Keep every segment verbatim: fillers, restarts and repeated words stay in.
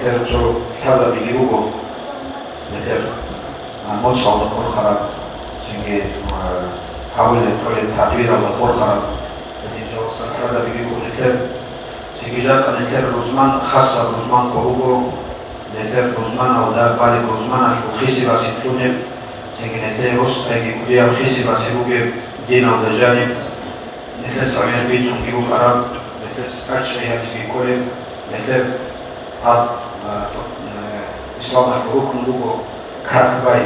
Цо лъазабиги буго, нилъер, а, моцӀалда хурхараб, цинги, а, гьавулеб кколеб тадбиралда хурхараб, гьедин жаласа лъазабиги буго нилъер. Цинги жакъа нилъер рузман, хасаб рузман къо буго, нилъер рузманалда балеб рузманалъул хиси-баси кьунеб, цинги нилъее росдаги кӀудияб хиси-баси бугеб диналда жаниб. Нилъеца гӀемер бицунги букӀараб, нилъеца тӀадчӀей гьабизги кколеб, нилъер гьаб, а, тӀо-, э, исламалъул рукну буго как бай.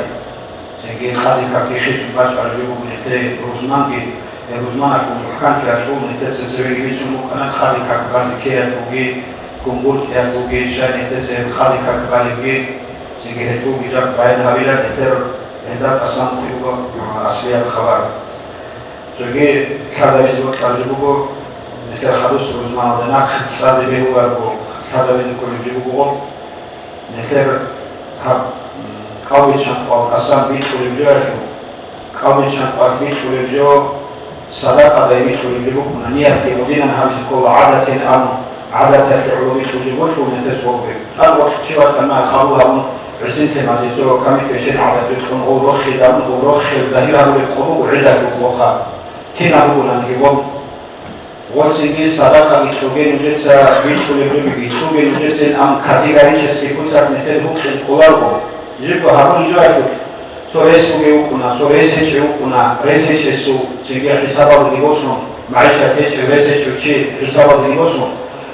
Цинги къаде какги хисун бачӀараб жо буго нилъее рузманги, э, рузманалъул мухӀканлъиялъул нилъеца цевеги бицун букӀана къаде как базе ккеялъулги, гумгуртӀиялъулги, щай нилъеца гьеб къаде как балебги, цинги гьелъулги жакъ баян гьабила нилъер гьелда тӀасан буго, а, аслияб хабар. Цоги лъазабизе бокьараб жо буго, нилъер хадусеб рузманалда нахъе цӀазе бегьуларого лъазабизе кколеб жо буго. Нилъер гьаб, м, кӀалбиччан къвал тӀасан бикьулеб жоялъул, кӀалбиччан къвал бикьулеб жо, садакъадай бикьулеб жо букӀуна, ниятги гьудинан гьабизе ккола гӀадатин абун. ГӀадаталъе гӀоло бихьулеб буго нилъер сорбе. Тан гъоркь чи ватана къабул гьабун, гӀисин темазе цо камик ккечен гӀадат жо кьун, гъов рохизабун, гъов рохел загьир гьабулеб къо буго гӀидалъул къоха. Кинаб бугонаниги гъов. Гъорцинги садакъаги кьоге нужеца, бихьулеб жоги бихьуге нужецин, ам категорически куцалъ нилъер гьукъин кӀоларого. Жибго гьабулеб жоялъулъ. Цо рес бугев вукӀуна, цо рес гьечӀев вукӀуна, рес гьечӀесул цинги хӀисабалдеги босун, магӀишат гьечӀев, рес гьечӀев чи хӀисабалдеги босун,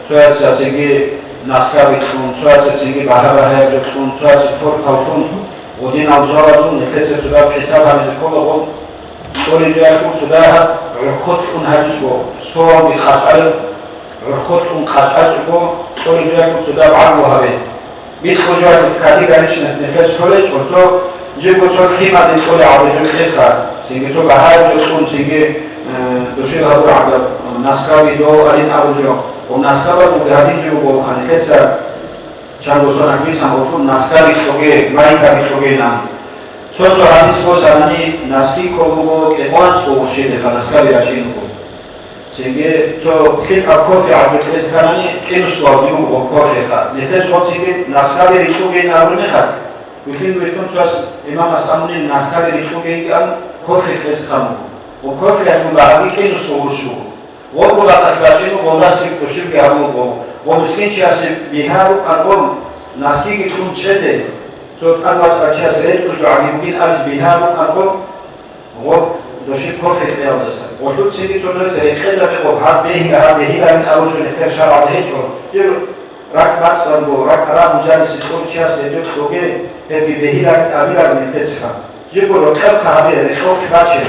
цояца цинги наскаби кьун, цояца цинги багьа-багьаяб жо кьун, цояца тортал кьун, гъудинал жалазул нилъеца цодаб хӀисаб гьабизе ккола гъоб. Кьолеб жоялъул цодагьаб гӀурхъо кьун гьабичӀого, совалги къачӀараб, гӀурхъо кьун къачӀачӀого, кьолеб жоялъул цодаб гӀадлу гьабе. Бикьулеб жоялъул категоричность нилъеца кьолеб гьечӀо, цо жибго цо лъимазе кьолеб гӀадаб жо кьеха, цинги цо багьаяб жо кьун, цинги, э, дошел гьабураб гӀадаб наскаби дов арин абураб жо, ва наскабазулги гьадин жо буго, нилъеца чанго соналъ бицан гъолъул наскаби кьоге, майкаби кьогейилан. Цо-цо гьадис босанани, наски ккол буго кӀикъоялда цӀуба щиб мехалъ наскаби рачӀин буго. Цинги цо лъикӀаб кофе гӀажу кьезе кканани, кӀинусдугьалги буго кофеха. Нилъеца гъорцинги наскаби рикьугейин абулеб мехалъ, вилълъин-вилълъун цояс имамас абунин наскаби рикьугейин абун кофе кьезе ккан буго. Ва кофеялъул багьаги кӀинусдугьал щиб буго. Гъоргулакъалъ бачӀине гъолдасги кӀущибги гьабулеб буго. Ва мискинчиясе бигьа букӀараб наскиги кьун чӀезе, цо тӀад вачӀарав чияс ретӀун жо гӀаги бугин абизе бигьа букӀараб. Гъоб дошиб кофе кьеялдаса. Гъолъул цинги цо нужеца рекъезабе гъоб, гьаб бегьила, гьаб бегьиларин абураб жо нилъер шаргӀалда гьечӀо. Жер ракӀ бацӀцӀадго, ракӀ рагъун жанисе кьурав чияс гьеб жо кьоге, гьебги бегьиларин абиларин нилъеца. Жибго рокьоб хъа гьабе, рекъов хъи баче.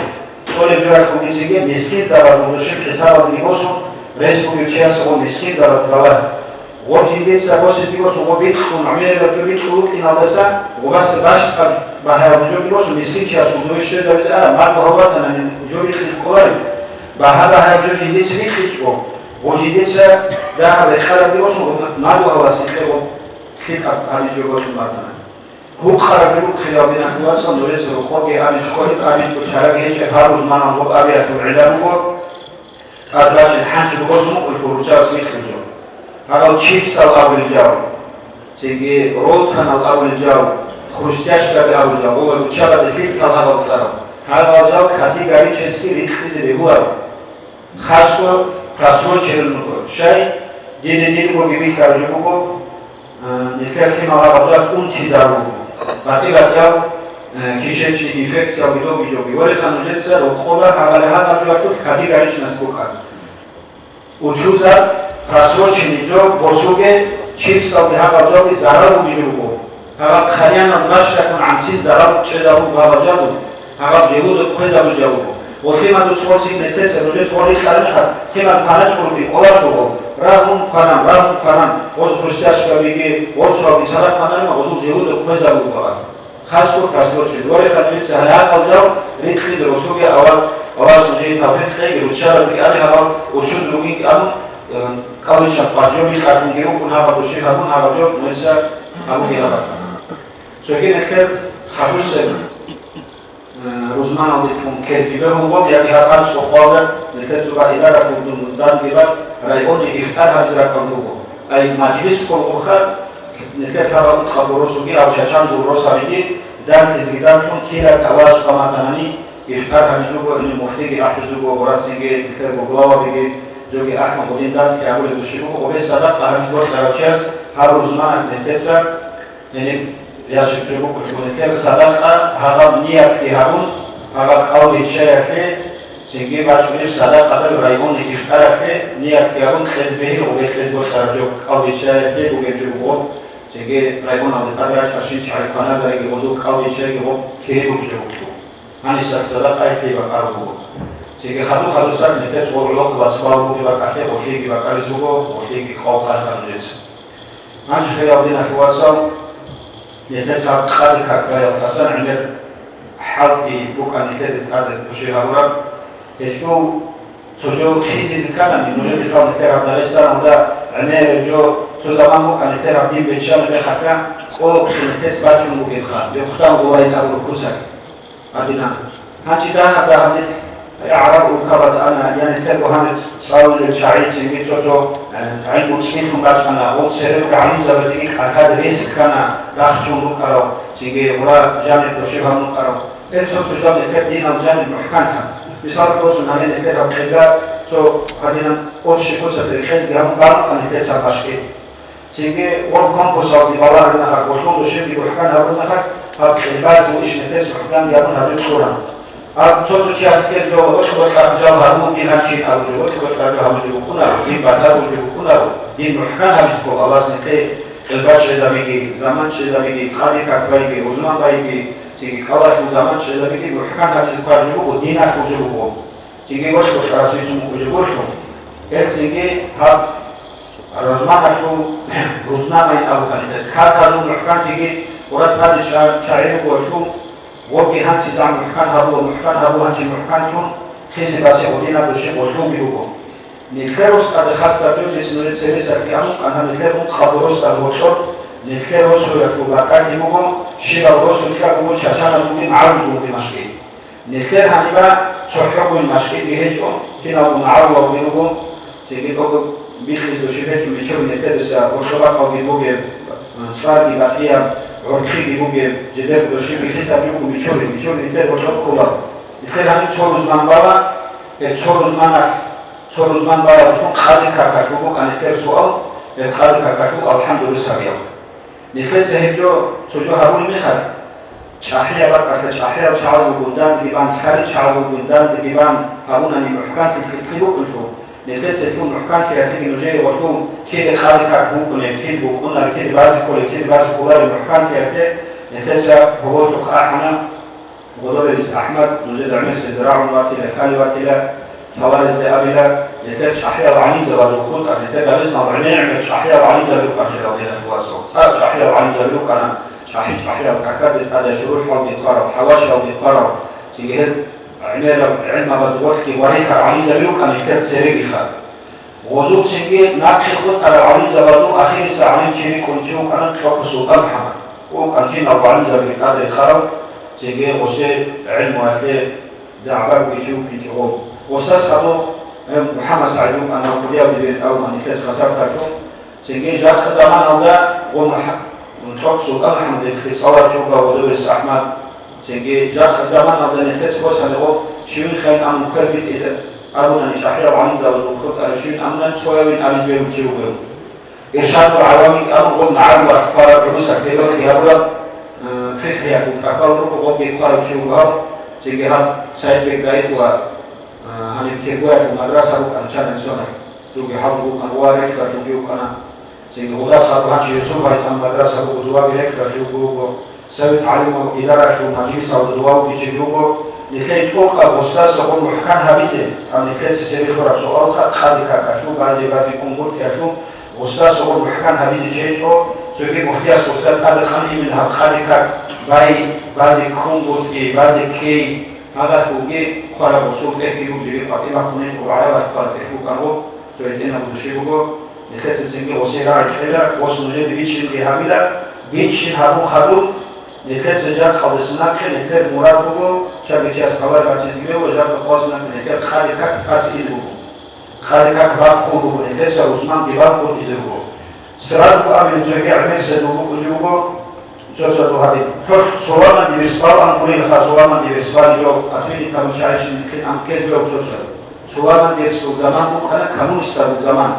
Кьолеб жоялъулги цинги мискинзабазул дошиб хӀисабалги босун, рес бугев чиясего мискинзабаз балагь. Гъоб жиндица босизе босун гъоб бикьун, гӀемераб жо бикьун вукӀиналдаса, гъобаса бащдаб багьаяб жоги босун, мискинчиясул дуе щвезабизе ара, мадугьал ватанани жо бикьизе кӀолареб. Багьа-багьаяб жо жиндица бикьичӀого, гъоб жиндица дагьаб рекъарабги босун, гъоб мадугьаласе кье гъоб лъикӀаб гьабизе жо бокьун батана. Гьукъараб жо букӀинал, диналъул вацал, нужеца рокъобги абизе кколеб, абичӀого чараг гьечӀеб, гьаб рузманал гъоб абиялъул гӀилла буго. ТӀад бачӀин хӀанчӀго босун букӀунго руччабаз бихьулеб жо. Гьабал чипсал абулел жал, цинги роллтанал абулел жал, хрустяшкаби абулел жал, гъоба руччабазе лъикӀал гьабал цӀарал. Гьабал жал категорически рикьизе бегьуларо. Хасго просроченный буго. Щай? Диде диргоги бихьараб жо буго, Э, нилъер лъимал гьабал жал унтизарун, батӀи-батӀиял, э, кишечный инфекциялги доги жоги. Вореха нужеца рокъоба гьабали гьабал жоялъулъ категоричность букӀана. Учузар просроченный жо босуге, чипсалги гьабал жалги зарал буги жо буго. Гьабал хъариянал бащакун гӀанцин зарал чӀезабул гьабал жалги. Гьаб желудок хвезабулеб буго. Ва лъимаду цо цин нилъеца нужеца гъоркьараб мехалъ, лъимал паначӀого рукӀин кӀоларго, рагьун кванан, рагьун кванан, гъоз хрустяшкабиги, гъорцоялги цадахъ квананила, гъозул желудок хвезабулеб буго. Хасго просрочен. Вореха нужеца гьабал жал рикьизе росуге, авал, авал нужее тавфикъ кьеги, руччабазеги абе гьабал учуз ругин абун, э, кӀалбиччан къваржоби кьатӀунги рукӀун гьабал души гьабун гьабал жо нужеца гьабуге гьабал. Цоги нилъер хадусеб Э, рузманалде ккун ккезги бегьулгъун, яги гьаб анцӀго хвалда нилъер цӀуба идаралъул дун данде бан районный ифтар гьабизе ракӀалда буго. Ай мажлис кколгоха, Нилъер лъабаб ункъабго росулги, гьав чачанзул росабиги, данлъизеги данлъун, килалъ аварагъ къаматанани, ифтар гьабизе руго, гьениб муфтиги ахӀизе руго, гъурацинги нилъерго главабиги, жоги ахӀун гъудин данлъи гьабулеб щиб буго, гъобе садакъа гьабизе бокьарав чияс гьаб рузманалъ нилъеца, гьениб ящик жо букӀулъул нилъер садакъа гьабаб ниятги гьабун, гьабаб кӀалбиччаялъе, цинги бачӀунеб садакъаялъул районный ифтаралъе ниятги гьабун, кьезе бегьила гъубе кьезе бокьараб жо, кӀалбиччаялъе бугеб жо буго. Цинги районалде тӀаде рачӀарщинчи гӀариф кваназариги гъозул кӀалбиччайги гъоб кире бугеб жо буго. Гьаниса садакъаялъе бакӀараб буго. Цинги хадур-хадусеб нилъеца гъол гӀолохъабац бал бугеб бакӀалъе гъолъиеги бакӀараб буго, гъолъиеги кӀвал хъархъа нужеца. Гьанже, хириял диналъул вацал, нилъеца гьаб къаде как баял тӀасан гӀемер хӀалтӀи букӀана нилъеде тӀаде тӀуши гьабураб. Гьелъул цо жо хисизе кканани, нужеде лъал нилъер гьаб Дагъистаналда гӀемераб жо цо заман букӀана нилъер гьаб дин биччана мехалъа, цо нилъеца бачун бугебха, бехътан гъурайин абураб куцалъ. Гьадинан. Гьанже дагьаб-дагьаб нилъ гӀараб улкабада ана, я нилъерго гьаниб цӀалулел чагӀи, цинги цо-цо, э, гӀилму цӀинлъун бачӀана, гъол церего гӀалимзабазеги кӀалъазе рес ккана, рахчун рукӀарал, цинги гъура жаниб дошеб гьабун рукӀарал. Гьел цо-цо жал нилъер динал жаниб мухӀканлъана. Мисалалъе босун, гьанир нилъер гьаб къилба цо гьадинан общий куцалъ рекъезеги гьабун бан рукӀана нилъер саб башкӀи. Цинги гъоб конкурсалде балагьараб мехалъ, гъолъул дошебги мухӀкан гьабураб мехалъ, гьаб къилбаялъул иш нилъеца мухӀканги гьабун гьабизе кколаро. Гьаб цо-цо чияс ккезе жо, гъоркь-гъоркьа жал гьабун бугин гьанчи абу жо, гъоркь-гъоркьа жо гьабун жо букӀунаро, дин батӀа бугеб жо букӀунаро, дин мухӀкан гьабизе ккола Аллагьас нилъее, къилба чӀезабиги, заман чӀезабиги, къаде как байги, рузман байги, цинги кӀалалъул заман чӀезабиги мухӀкан гьабизе ккараб жо буго, диналъул жо буго. Цинги гъоркь-гъоркьа рас бицун букӀун жо гурлъун. Гьел цинги гьаб рузманалъул рузманай абулъани, гьес картазул мухӀканлъиги гъура тӀаде чӀа-, чагӀи ругоялъул, гъобги гьанци заман мухӀкан гьабула, мухӀкан гьабула гьанчи мухӀканлъун, хиси-баси гъодинаб доши гъолъулги буго. Нилъер росдада хасаб жо жиц нужер цересалъги абун букӀана, нилъер ункъабго росдал гьоркьор, нилъер росулалъул батӀалъи буго, щибаб росулъа буго чачаназулги магӀарулазулги машкӀи. Нилъер гьаниба цохӀогойин машкӀиги гьечӀо, киналго магӀарулалги руго, цинги тӀокӀаб бихьизе дошиб гьечӀо, мичаби нилъереса гьоркьоб бакӀалги бугеб, цӀарги батӀияб, гӀурхъиги бугеб, жидер дошибги хисабги буго мичаби, мичаби нилъер гьоркьоб ккола. Нилъер гьаниб цо рузман бала, гьеб цо рузманалъ, цо рузман балалъун къаде какалъул букӀана нилъер суал, гьеб къаде какалъул алхӀамдулиллагь гьабиялъ. Нилъеца гьеб жо цо жо гьабулеб мехалъ, чӀахӀияб бакӀалъа чӀахӀиял чагӀазулгун дандеги бан, лъалел чагӀазулгун дандеги бан гьабунани мухӀканлъи лъикӀлъи букӀунлъул, нилъеца гьелъул мухӀканлъиялъеги нужее гъолъул кида къаде как букӀунеб, кида букӀунареб, кида базе кколеб, кида базе кколареб мухӀканлъиялъе нилъеца гьоболлъухъ ахӀана. Гъодоберис АхӀмад, нужеда гӀемерисез рагӀун ватила, хьалев ватила, лъаларезда абила, нилъер чӀахӀиял гӀалимзабазул хутӀа, нилъер Дагъистаналда гӀемер-гӀемер чӀахӀиял гӀалимзаби рукӀана, хириял диналъул вацал. ЦӀакъ чӀахӀиял гӀалимзаби рукӀана, чӀахӀи-чӀахӀиял каказе тӀада шурухӀалги хъварал, хӀавашалги хъварал, цинги гьел гӀемерал гӀелмабазул гъоркьги варихьарал гӀалимзаби рукӀана нилъер церегиха. Гъозул цинги нахъе хутӀарал гӀалимзабазул ахирисеб гӀалимчи рикӀкӀун чи вукӀана ТӀокӀаб СултӀан МухӀаммад. ВукӀана киналго гӀалимзабиги тӀаде рехарав, цинги гъосие гӀелмуялъе дагӀба бугев чи вукӀинчӀого. Гъосас гьабу, э, МухӀаммад СагӀид вукӀана, хъулияб дибир абуна нилъеца хасаб калъун. Цинги жакъа заманалда гъо МухӀа-, ТӀокӀаб СултӀан МухӀаммадил хицӀаларав чи вуго Гъодоберис АхӀмад. Цинги жакъа заманалда нилъеца босани гъо щивин хъен амун квер битӀизе абунани чӀахӀиял гӀалимзабазул хутӀарав щивин амунани цоявин абизе бегьулев чи вугев. Иршадул гӀавамил абун гъо магӀарулалъ хъвараб гӀурусалъ гьебги гьабураб, э, фикъгьиялъул тӀахьал руго, гъобги хъварав чи вуго гьав, цинги гьаб Саидбек Даиб ва, э, гьаниб Киргоялъул мадраса букӀана ЧагӀазияб районалъ, дуги хӀалбу букӀана ва ректорлъунги вукӀана. Цинги гъудас гьаб гьанже Юсуп гьарикьан мадраса буго, дуваб ректорлъи вуго, Совет гӀалимул идаралъул мажлисалда дував вугев чи вуго, нилъее тӀокӀаб гъосдаса гъо мухӀкан гьабизе, гьаб нилъеца цебе лъураб суалха, къаде какалъул, базе-базе кунгуртиялъул гъосдаса гъо мухӀкан гьабизе чи гьечӀо, цоги мухӀкияс гъосда тӀаде къан имин гьаб къаде как бай, базе кунгурти, базе ккей, гьалалъулги хъвараб гъосул тӀехьги бугеб жеги къватӀибахъунечӀо гӀарабалъ хъвараб тӀехь букӀараб. Цо гьитӀинаб души буго, нилъеца цинги гъосие рагӀи кьела, гъос нужеде бичинги гьабила, бичин гьабун хадуб, нилъеца жакъалдаса нахъе нилъер мурад буго, чаги чияс хабар батизе бегьула, жакъа къвалъ нахъе нилъер къаде как тӀаса ил буго. Къаде как бахъун буго, нилъеца рузманги бахъун изе буго. Сразу абилин цоги гӀемерисел букӀунеб буго, цоцазул гьабин. ХӀухь, Суламан диверсбал ан гурилха, Суламан диверсбал жо, отменить кабун чайщин кин анкез бев цоцаз. Суламан диверсбал заман букӀана, коммунистазул заман.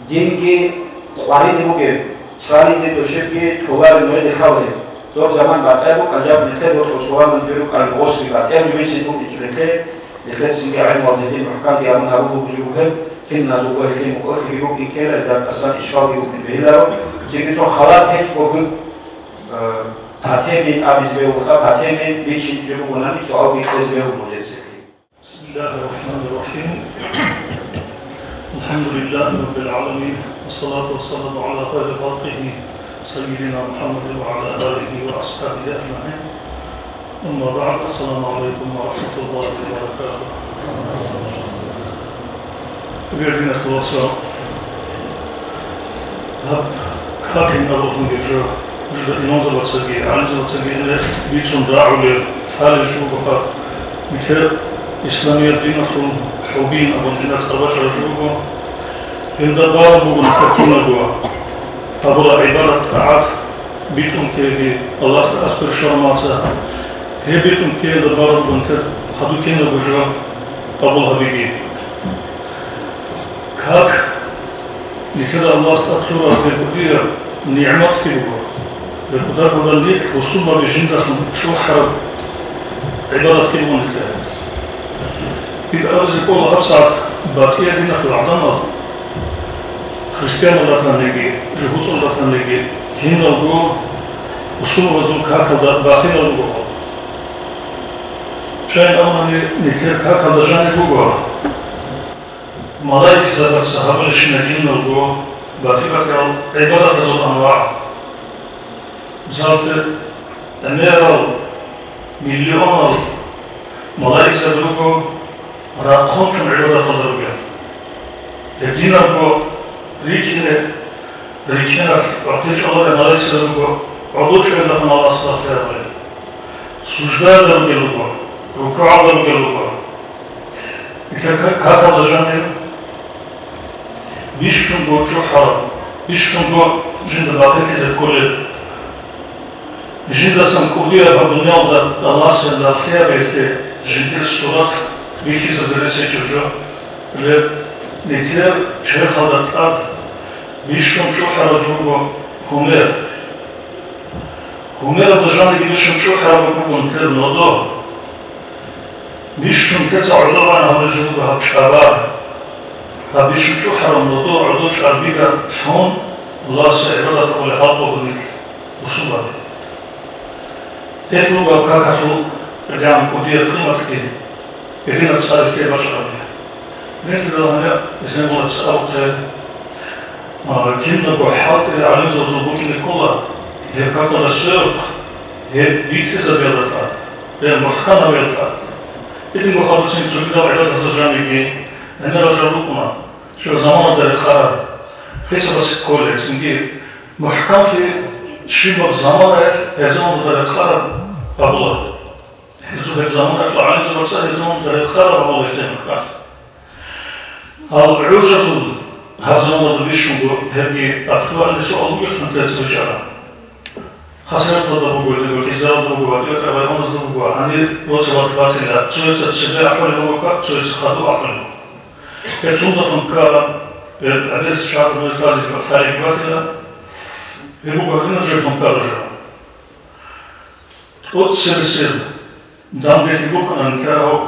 Динги къварилеб бугеб, цӀализе тӀощебги толареб, ноги хавареб. Доб заман батӀаяб букӀа, жаб нилъер бокьул Суламан бирукъараб гъоси батӀияб жугьиси букӀинчӀо нилъе, нилъецинги гӀелмуялда дин мухӀканги абун гьабулеб буго жо бугеб, киназулго гьелъие мукӀурлъиги букӀин ккела, дагь тӀасан ишкалги букӀин бегьиларо, цинги цо халат гьечӀого гьеб, э, патемин абизе бегьулха, патемин бичинчӀеб бугонани цо гьав бикьезе бегьулеб жо цехи. بسم الله الرحمن الرحيم. الحمد لله رب العالمين، والصلاة والسلام على خير خلقه سيدنا محمد وعلى آله وأصحابه أجمعين. أما بعد، السلام عليكم ورحمة الله وبركاته. Гьединаб хуласа. Гьаб как гьеб абулеб жо, нужда имамзабацаги, гӀалимзабацаги гьеле бицун рагӀулел, лъалел жо буго гьаб. Нилъер исламияб диналъул хӀубин абун жинда цӀар бачӀараб жо буго. Гьелда бараб буго нилъер кинабго гьабураб гӀибадат-тӀагӀат, битӀун ккеги, Аллагьасда аскӀор щвараб мацӀ. Гьеб битӀун ккеялда бараб буго нилъер хадуб кинабго жо къабул гьабиги. Как нилъеда Аллагьас тӀад лъураб гьеб кӀудияб нигӀматги буго. Гьеб кӀудияб нигӀмат бусурбаби жиндалъун чӀухӀараб гӀибадатги буго нилъер. Дида абизе кӀола гьабсагӀат батӀияб диналъул гӀадамал, христианал ратаниги, жугьутӀал ратаниги, гьиналго бусурбабазул какалда бахинал руго. Щайин абунани, нилъер какалда жаниб буго. Малаикзабаца гьабулебщинаб киналго батӀи-батӀиял гӀибадатазул анвагӀ. Мисалалъе, гӀемерал, миллионал малаикзаби руго рахъун чӀун гӀибадаталда ругел. Гьединабго рикӀкӀине, рикӀкӀиналъ гӀортӀичӀоларел малаикзаби руго гӀодов чӀваялдалъун Аллагьас батӀиябали. Суждаялда ругел руго, рукугӀалда ругел руго. Нилъер какалда жанир бищунго чӀухӀараб, бищунго жинда бахъизе кколеб, жиндасан кӀудияб гьаб дуниялда Аллагьасда лагълъияб гьелъе жиндир сурат бихьизаб рес гьечӀеб жо, гьеб нилъер черхалда тӀад бищун чӀухӀараб жо буго гьумер. Гьумералда жаниги бищун чӀухӀараб буго нилъер нодо. Бищун нилъеца гӀодобегӀан гьабулеб жо буго гьаб чӀаба. Гьаб бищун чӀухӀараб нодо гӀодов чӀарбида лъун, Аллагьасе гӀибадат гьабулеб халкъ буго нилъ, бусурбаби. Гьелъ буго гьаб какалъул гӀадамал кӀудияб къиматги. Гьединаб цӀар нилъее бачӀараб. Нилъеда гьаниб эсен буго цӀар абухъе, а, кинабго хӀалтӀи гӀалимзабазул букӀине ккола, гьеб какалда сверухъ, гьеб битӀизабиялда тӀад, гьеб мухӀкан гьабиялда тӀад. Гьединго хадубцин цогидал гӀибадатазда жаниги гӀемерал жал рукӀуна, щибаб заманалда рекъараб, хисабалъе кколеб, цинги мухӀканлъи щибаб заманаялъ гьеб заманалда рекъараб гьабула. Гьезул гьеб заманаялъул гӀалимзабаца гьеб заманалда рекъараб гьабула гьелъие мухӀкан. Гьал гӀужазул гьаб заманалда бищунго гьебги актуальный суал бугелъул нилъеца бичӀчӀараб. Хасавюрталда буго, либо КӀизаралда буго, ва ТӀибитӀа районазда буго, гьанир росабалъ батила, цояца цебе ахӀулеб буго как, цояца хадуб ахӀулеб буго. Гьеб сундалъун ккараб, гьеб гӀемерисел шагьаралда лъалеб батила, гьеб буго гьадинаб жоялъун ккараб жо. ТӀоцебесеб данделъи букӀана нилъер гьав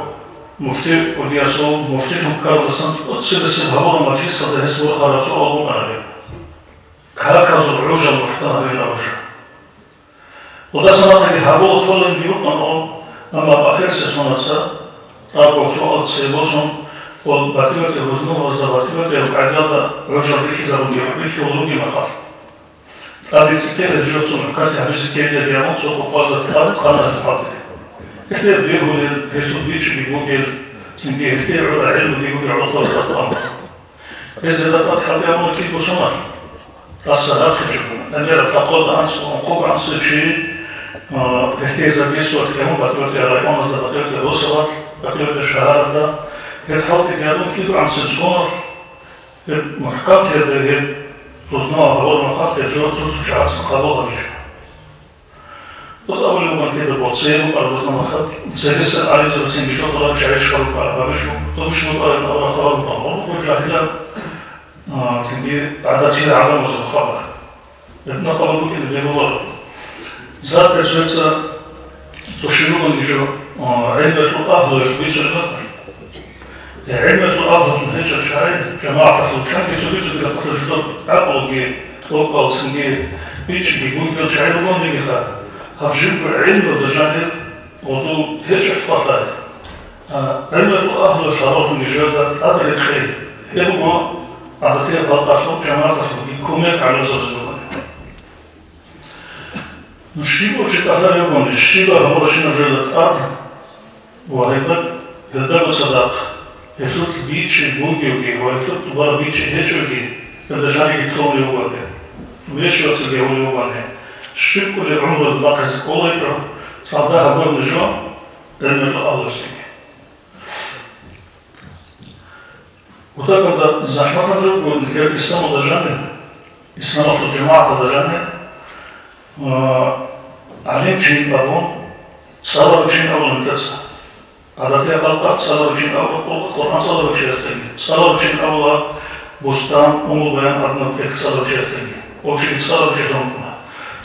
муфти кӀудиясул, муфтилъун ккаралдасан тӀоцебесеб гьабураб мажлисалда гьес борхараб суал букӀана гьеб. Каказул гӀужал мухӀкан гьабилан абураб жо. Гьелдаса нахъеги гьабула толебги букӀана, амма ахирисеб соналъ тӀадаб суалда цебе босун, ва батӀи-батӀи гьузнугьазда, батӀи-батӀияб къагӀидаялда гӀужал бихьизабунги, бихьулел ругеб мехалъ. ТӀаде цӀикӀкӀараб жо цо мухӀканлъи гьабизе ккелилан абун цо къокъоялда тӀад къана гьеб хӀалтӀи. Гьелъие бегьулел, гьелъул бичӀчӀиги бугел, цинги гьелъие гӀоло гӀелмуги бугел гӀолохъабазда тӀад къана. Гьез гьелда тӀад хӀалтӀи абуна кӀиго соналъ. Тасса рахъичӀого, гӀемераб лъабкъоялда анцӀго, ункъого анцӀго чи, а, гьелъие задействовать гьабун, батӀи-батӀияб районазда, батӀи-батӀияб росабалъ, батӀи-батӀияб шагьаралда, гьеб хӀалтӀиги гьабун кӀиго анцӀго соналъ, гьеб мухӀканлъиялда гьеб Рузман гьабураб мехалъ гьеб жо цо-цо чагӀаца къабул гьабичӀо. БутӀа абулеб бугони кидаго, цее букӀараб рузман мехалъ, цересел гӀалимзабацинги щолъарал чагӀи щвараб гьабичӀо, гьабичӀо букӀараб абураб хабар букӀана. Гьаб буго жагьилаб, а, цинги гӀадатиял гӀадамазул хабар. Гьеб мехалъ букӀине бегьуларо. Мисалалъе, цояца цо щиб бугониги жо, а, гӀелмуялъул агьлуялъ бицунеб мехалъ. Э, гӀелмуялъул агьлуялъул гьечӀеб чагӀи, жамагӀаталъул чанги цоги-цоги рахъалъ жидер гӀакълуги, тӀокӀал, цинги бичӀчӀиги гурел чагӀи ругонигиха, гьаб жибго гӀелмуялда жанир гъозул гьечӀеб хвалъай. А, гӀелмуялъул агьлуялъ гьабураб жо жинда тӀаде рекъей. Гьеб буго гӀадатияб халкъалъул, жамагӀаталъулги кумек гӀалимзабазе бугони. Ну, щиб чи кӀалъалев вугони, щиб гьабурабщинаб жоялда тӀад ва гьелда, гьелдаго цадахъ, гьелъулъ бичӀчӀи бугевги ва гьелъул тӀубараб бичӀчӀи гьечӀевги, гьелда жаниги кьолев вугони, вещи вацаги гьолев вугони, щиб кӀулеб гӀумру бахъизе кӀолайчӀо, цӀалда гьабураб жо гӀелмуялъул агьлуялъеги. Кутакалда захӀматаб жо буго нилъер исламалда жанир, исламалъул жамагӀаталда жанир, а, гӀалимчи абун, цӀаларав чи абула нилъеца. ГӀадатияб халкъалъ цӀаларав чи абула Къур-, Къуръан цӀаларав чиясдаги, цӀаларав чи абула бустан, умумул баян гьабунаб тӀехь цӀаларав чиясдаги, ва чиги цӀаларав чи лъун вукӀуна.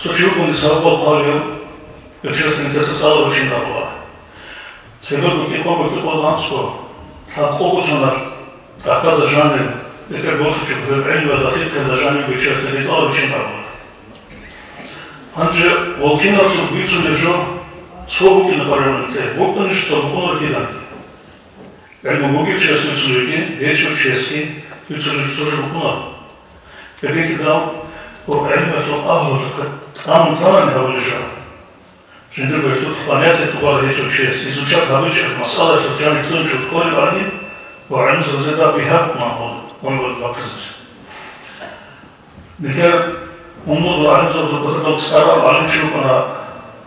Цо чи вукӀунги сабабал хъвалев, гьев чиясда нилъеца цӀаларав чи абула. Цебе гукӀи-къо, гукӀи-къо анцӀго, лъабкъого соналъ тӀахьазда жанив, бетӀер борхичӀого, гьеб гӀелмуялда, фикъгьалда жанив гьев чиясда битӀарав чи абула. Гьанже гъол киназул бицунеб жо цо букӀине къваригӀунеб те, букӀунищ цо букӀунаро киданги. ГӀелму бугев чияс бицунебги, гьечӀев чиясги бицунеб жо цо жо букӀунаро. Гьединлъидал гьеб гӀелмуялъул агьлуялъухъе тӀамун танани гьабулеб жо. Жиндирго гьелъул понятие тӀубараб гьечӀев чияс изучать гьабичӀеб масъалаялъул жаниб цо жо кколебани ва гӀелмуялда бигьа букӀуна гьеб гӀумру бахъизе. Нилъер умумузул гӀалимзабазул кутакалда цӀарав гӀалимчи вукӀана,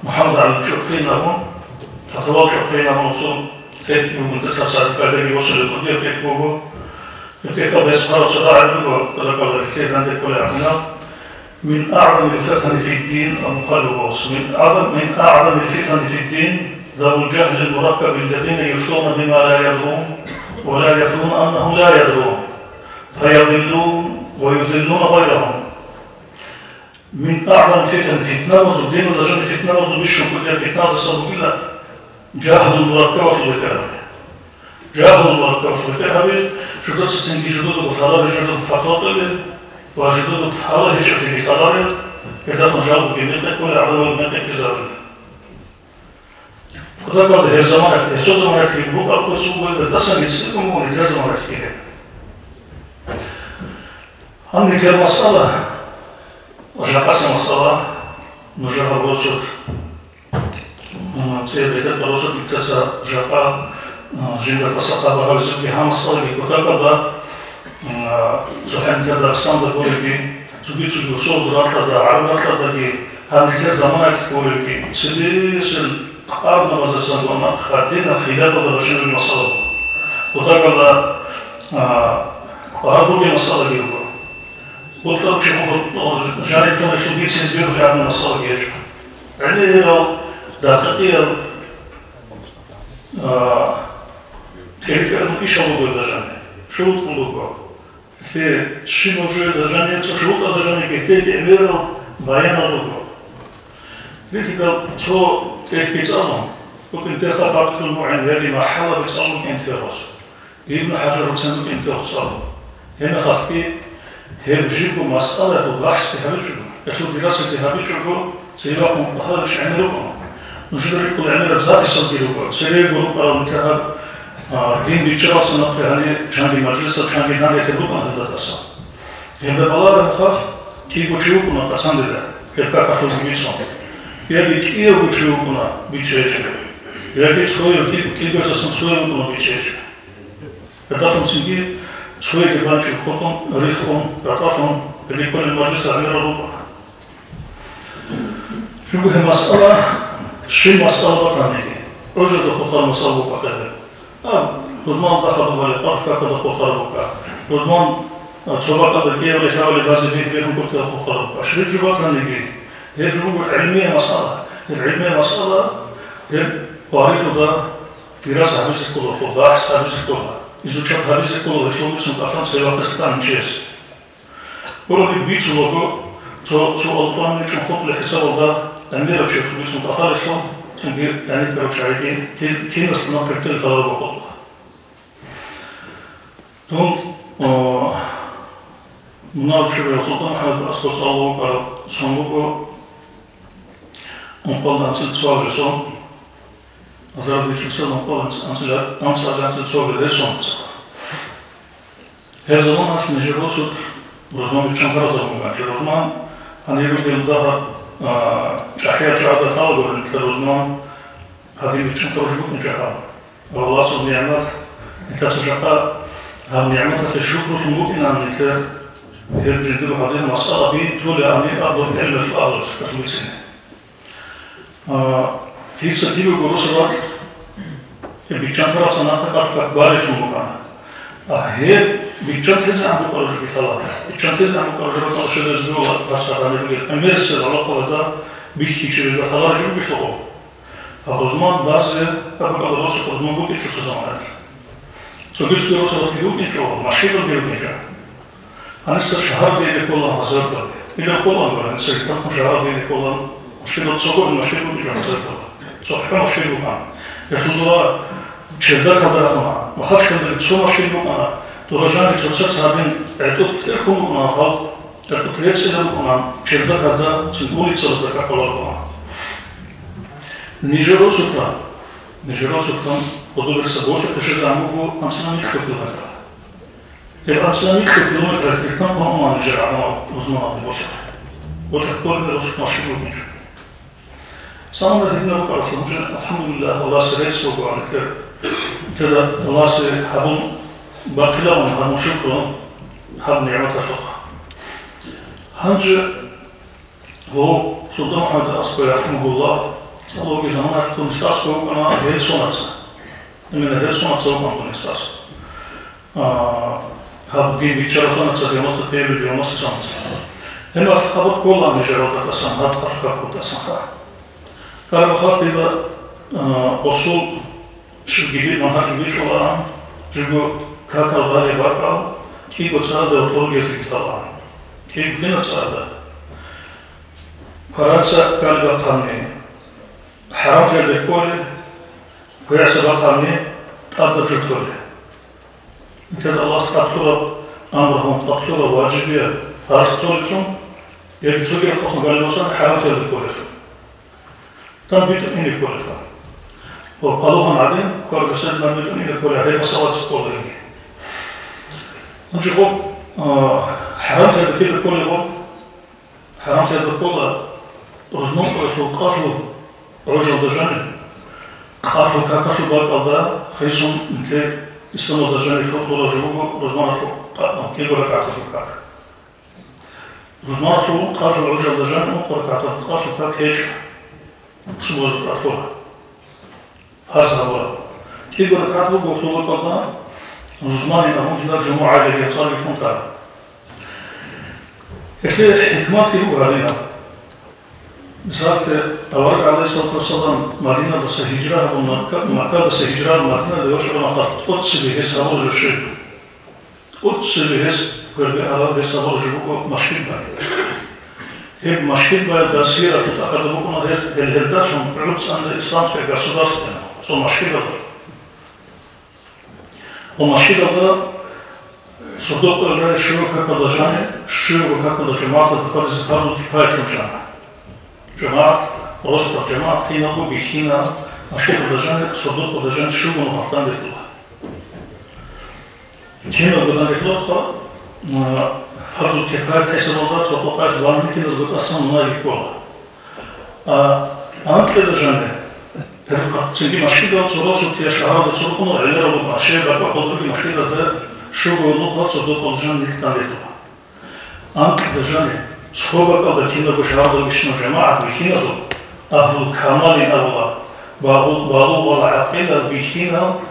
МухӀаммад ГӀали ЧӀухӀрин абун, Фатавал ЧӀухӀрин абун, цо тӀехь буго, нилъеца цадахъ пайдаги босулеб кӀудияб тӀехь буго. Гьеб тӀехьалда гьес хъварал цо рагӀи буго, кутакалда гьелъие данде кколеб гӀадинал. من أعظم الفتن في الدين، أو مخالف الرؤوس، من أعظم، من أعظم الفتن في الدين ذوو الجهل المركب الذين يفتون بما لا يدرون ولا يدرون أنهم لا يدرون، فيضلون ويضلون غيرهم. من أعظم الفتن, питнабазул, диналда жаниб питнабазул бищун кӀудияб питнадасан бугила жагьлул мураккабалъул бетӀергьаби. Жагьлул мураккабалъул бетӀергьаби, жидеца цинги жидедаго лъаларел жидедаго фатва кьезе ва жидедаго лъала гьечӀеб лъаларел, гьелдалъун жал бугеб мекъи кколел, гӀадамал мекъи ккезарулел. Кутакалда гьеб заманаялъ, гьесул заманаялъ букӀараб куц буго, гьелдасаги цӀикӀкӀун буго нилъер заманаялъги гьеб. Гьаниб нилъер масъала, жакъасеб масъала, нужер гьабураб сордо. М, цӀияб бетӀер тӀадаса нилъеца жакъа, м, жинда тӀаса хабар гьабизеги гьаб масъалаги кутакалда, м, цохӀо нилъер Дагъистанда гуребги, цоги-цоги росулазул ракьалда, гӀараб ракьалдаги, гьаб нилъер заманаялъ гуребги, цебесел къарнабаздасан гьанна гьадинаб хӀилакалда бачӀунеб масъала буго. Кутакалда, а, къваригӀунеб масъалаги буго. Бокьарав чи вуго, о, жаниб лъун гьесул бицине бегьулеб гӀадинаб масъалаги гьечӀо. ГӀемерал, дакъикъиял, а, тӀеритӀерал ишал буго гьелда жаниб. ШурутӀ буго. Гьелъие щибаб жоялда жаниб, цо шурутӀалда жаниб, гьелъие гӀемерал баянал буго. Гьелъидал цо тӀехь бицӀалун, букӀин тӀехьа Фатхул МугӀин яги МахӀалла бицӀалун букӀин тӀехьалъ. Ибн ХӀажар гьуцин букӀин тӀехьалъ цӀалун. Гьеб мехалъги гьеб жибго масъалаялъул бахӀсги гьабичӀого, гьелъул дирасаги гьабичӀого, цеве вахъун къваригӀараб чи гӀемер рукӀана. Нужеда рикӀкӀуна гӀемерал записалги руго, цере гурун къваригӀараб нилъер гьаб, а, дин бичӀчӀаралдаса нахъе гьаниб чанги мажлисал, чанги гьаниб гьеб рукӀана гьелда тӀаса. Гьелда балагьараб мехалъ кӀиго чи вукӀуна къацандила, гьеб какалъулги бицун. Яги кӀиявго чи вукӀуна бичӀчӀи гьечӀеб. Яги цояв, кӀи-, кӀиявдасан цояв вукӀуна бичӀчӀи гьечӀеб. Гьелдалъун цинги цояги банчӀун, хутӀун, риххун, ратӀалъун, рикӀкӀунел мажлисал гӀемерал рукӀуна. Щиб гьеб масъала, щиб масъала батаниги, гӀужрада хурхараб масъала букӀа гьеб. А, рузман дахъал букӀа, къаркъа дахъал хурхараб букӀа. Рузман цо бакӀалда кӀиябали лъабали базе бегьбегьун гуртӀа хухъараб баш. Гьеб жо батаниги, гьеб жо буго гӀилмия масъала. Гьеб гӀилмия масъала, гьеб къварилъуда дираса гьабизе ккола, бахӀс гьабизе ккола, изучат гьабизе ккола, гьелъул мицун кӀалъан цевахъес ккани чияс. Гурони бицулаго, цо, цо алкъуанни чӀухӀулъи хӀисабалда гӀемерав чиясул бицун кӀалъалелъул, цинги гӀенеккарав чагӀиги кин-, кинасда нахъ гьеб лъаларого хутӀула. Дун, о, мунагьал чураяв СултӀан МухӀаммад аскӀов цӀалулев вукӀарав сон вуго, ункъоялда анцӀила цоабилеб сон, азарилъ чӀужусан ункъоялда анцӀила, анцӀила цоабилеб сон. Гьеб заманалъ нижер росулъ рузман биччан тараб заман буган. Чи рузман гьанир ругел дагьаб, а, чӀахӀиял чагӀазда лъалаго нилъер рузман гьадин биччан тараб жо букӀинчӀо гьаб. Аллагьасул нигӀмат, нилъеца жакъа гьаб нигӀматалъе шукрулъун букӀинан нилъер гьеб жиндирго гьадин масъалаби тула гьанир абун гӀелмалъул агьлуялъ бицина. А, кица кибего росулъ гьеб биччан тараб санатта кӀалъ как барелъун букӀана. А, гьеб биччан тезегӀан букӀараб жо бихьала. Биччан тезегӀан букӀараб жо бакӀалда щвезабизе бугела гьас гьадинаб бугеб. Гьеб мерсел гӀалахъалда бихьичӀеб жо халараб жо бихьула. А рузман базе, гьаб бакӀалда росулъ рузман букӀинчӀо цо заманаялъ. Цоги-цоги росулъ букӀинчӀо, машгьидалги букӀинчӀо. Гьаниса шагьаралде ине ккола хасраталде. Илан кколаан гуро, гьаниса гьитӀанхъун шагьаралде ине ккола, машгьидал цо гурони машгьид букӀинчӀо хасраталда. ЦохӀо машгьид букӀана. Гьелъул дора чердакалда рахана. Махачкалдаги цо машгьид букӀана. Дора жаниб цоцаца гьадин гӀетӀухъ тӀерхьун букӀана халкъ, гӀетӀухъ рецӀцӀила букӀана чердакалда, цин улицалда какалда букӀана. Нижер росулъ, нижер росулъ гъодобилеб сабаблъун щвезегӀан буго анцӀила микьго километр. Гьеб анцӀила микьго километралъ гьитӀанхъун унаан нижер гӀадамал рузманалде босухъе. Босухъе кколеб росулъ машгьид букӀинчӀо. Самура гьединаб букӀаралъул гьанже, алхӀамдулиллагь, Аллагьасе рецц буго гьанитӀер. Теда Аллагьасе гьабун бахъилаан гьабун шукру гьаб нигӀматалъухъ. Гьанже Гьев, СултӀан МухӀаммад аскӀов, рахӀимагьуллагь, цӀалуги заманалъ дун нилъер аскӀов вукӀана гьел сонаца. Именно гьел сонаца вукӀана дун нилъер аскӀов. А, гьаб дин биччарав сонаца девяносто первый, девяносто сонаца. Гьеб мехалъ хабар ккола нижер ротӀа тӀасан, гьаб хъалъ какго тӀасан ха. Карабахъалъ дида, а, гъосул щибги би-, манхӀаж бичӀчӀулаан, жибго какал гъалеб бакӀал, кӀиго цӀарада ва тӀурги лъикӀлъалаан. КӀиго кинаб цӀарада? Кваранца гъалеб бахъанни, хӀарамлъиялде кколеб, квегӀса бахъанни, тӀадаб жо толеб. Нилъеда Аллагьас тӀад лъураб амру гьабун, тӀад лъураб важибияб, фарз толеблъун, яги цоги рахъалъун гъалеб бахъанни хӀарамлъиялде кколеблъун. Тан битӀун ине кколеха. Ва къалухан гӀадин, кваргасел ман битӀун ине кколеха, гьеб масалаца ккола инги. Гьанже гъоб, а, хӀарамлъиялда кида кколеб гъоб? ХӀарамлъиялда ккола, рузман къоялъул къалъул гӀужалда жаниб, къалъул какалъул бакӀалда хисун нилъер исламалда жаниб лъутулареб жо буго рузманалъул къа-, кӀиго ракагӀаталъул как. Рузманалъул къалъул гӀужалда жаниб ункъо ракагӀаталъул къалъул как гьечӀо, субазда тӀад лъура. Фарз гьабура. КӀиго ракагӀат буго гьелъул бакӀалда рузманин абун жинда жумугӀаялъул цӀарги тун тара. Гьелъие хӀикматги буго гьадинаб. Мисалалъе, авараг, гӀалайгьиссалату вассалам, Мадинадаса гьижра гьабун, Макка-, Маккадаса гьижра гьабун Мадинаде вачӀараб мехалъ тӀоцебе гьес гьабура жо щиб? ТӀоцебе гьес квербе гьарал гьес гьабураб жо буго машгьид бай. Гьеб машгьид баялда сираталда тӀахьазда букӀуна гьес, гьел гьелдалъун гӀуцӀанила исламское государство, цо машгьидалда. Ва машгьидалда сордо-къоялъ щуго какалда жаниб, щуго какалда жамагӀаталда хьвадизе фарзул кипаятилан чӀана. ЖамагӀат, росдал жамагӀат киналго бихьина, машгьидалда жаниб, сордо-къоялда жаниб щуго нухалъ данделъула. Киналго данделъулаха, а, фарзул кифаят хӀисабалда цо къокъаялъ ванани киназго тӀасан мунагьги ккола. А, анкьида жаниб, гьеб цинги машгьидал цо росулъ я шагьаралда цо рукъунал гӀемерал руго, щиб бакӀ-бакӀалдаги машгьидалда щуго нухалъ сордо-къоялда жаниб нилъ данделъула. Анкьида жаниб, цо бакӀалда кинабго шагьаралда бищунаб жамагӀат бихьиназул, агьлу камалин абула, багъу-, балугъал гӀакъилал бихьинал,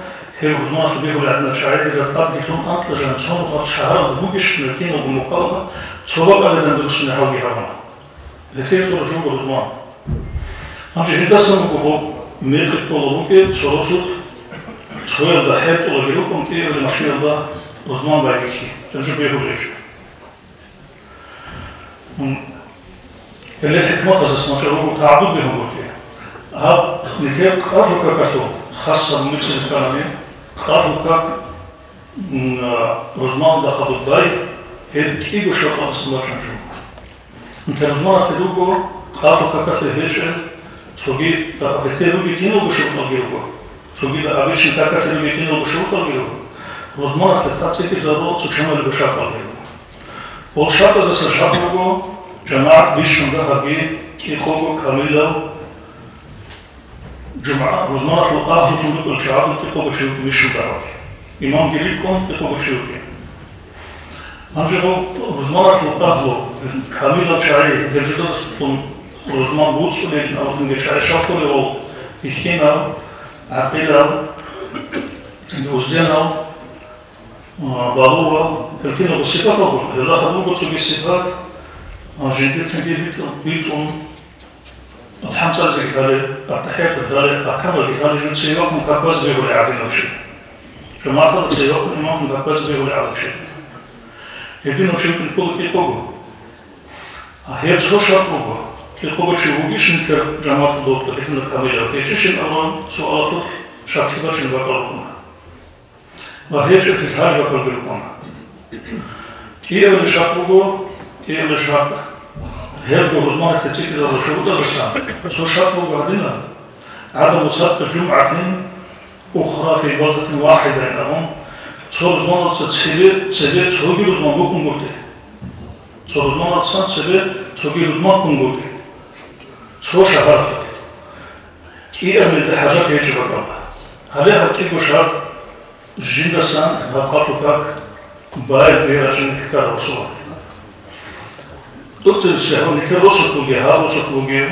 Гьеб рузманалъе бегьулел гӀадинал чагӀи гьезда тӀадги лъун анкьа жан цо нухалъ шагьаралда бугищ, меккиналго мукъалаба цо бакӀалда дандурсине гьавги гьабуна. Гьелъие цо ружумго рузман. Гьанже гьелдасан буго гьоб мекъи ккола букӀин цо росулъ, цоялда хӀетӀолаги рукӀун кӀиабилеб машгьиялда рузман байбихьи, гьеб жо бегьулеб гьечӀо. Гьеле хӀикматаздасан вачӀарав вуго тагӀаддуд бегьунгутӀи. Гьаб нилъер къалъул какалъул хасаб мицӀизе кканани, къалъул как, м, а, рузманалда хадуб бай, гьеб кӀиго шартӀалдасан бачӀунеб жо. Нилъер рузманалъе руго къалъул какалъе гьечӀел, цоги, а, гьелъе ругел киналго шартӀалги руго, цоги, а, обычный какалъе ругел киналго шартӀалги руго, рузманалъе тӀад цӀикӀкӀинабураб цо чамалиго шартӀалги руго. Гьел шартӀаздасан жакъа буго, жамагӀат бищун дагьабги, кӀикъого камилав, жумгӀа, рузманалъул агьлулъун рукӀарал чагӀазул кӀикъого чи вукӀин бищун дагьабги. Имамги рикӀкӀун кӀикъого чи вукӀин. Гьанже гьел рузманалъул агьлу, камилал чагӀи, гьеб жидедасан рузман буцӀцӀулел, гьелъул чагӀи щал кколеб гьел: бихьинал, гӀакъилал, узденал, а, балугъал, гьел киналго сипатал буго, гьелда хадуб буго цоги сипат, а, жиндир цинги битӀун, битӀун, алхӀам цӀализеги лъалеб, аттахӀиятги лъалеб, арканалги лъалеб, жив цеве вахъун как базе бегьулев гӀадинав чи. ЖамагӀаталда цеве вахъун имамлъун как базе бегьулев гӀадинав чи. Гьединав чи вукӀине ккола кӀикъого. А гьеб цо шартӀ буго, кӀикъого чи вугищ нилъер жамагӀаталда гьединав камилав, гьечӀищин абураб суалалъулъ шартӀлъи бачунеб бакӀал рукӀуна. Ва гьечӀеб лъалеб бакӀалги рукӀуна. КӀиабилеб шартӀ буго, кӀиабилеб шартӀ, гьебго рузманалъе цӀикӀкӀинабураб шурутӀаздасан цо шартӀ буго гьадинаб: عدم سبق جمعة أخرى في بلدة واحدة абун, цо рузманалдаса цебе, цебе цоги рузман букӀунгутӀи. Цо рузманалдасан цебе цоги рузман ккунгутӀи. Цо шагьаралъулъ. КӀиабилеб хӀажат гьечӀеб бакӀалда. Гьале гьаб кӀиго шартӀ жиндасан гьаб къалъул как бай, бегьи рачӀине ккараб росулъ. ТӀоцебесеб гьаб нилъер росулъ бугеб, гьаб росулъ бугеб,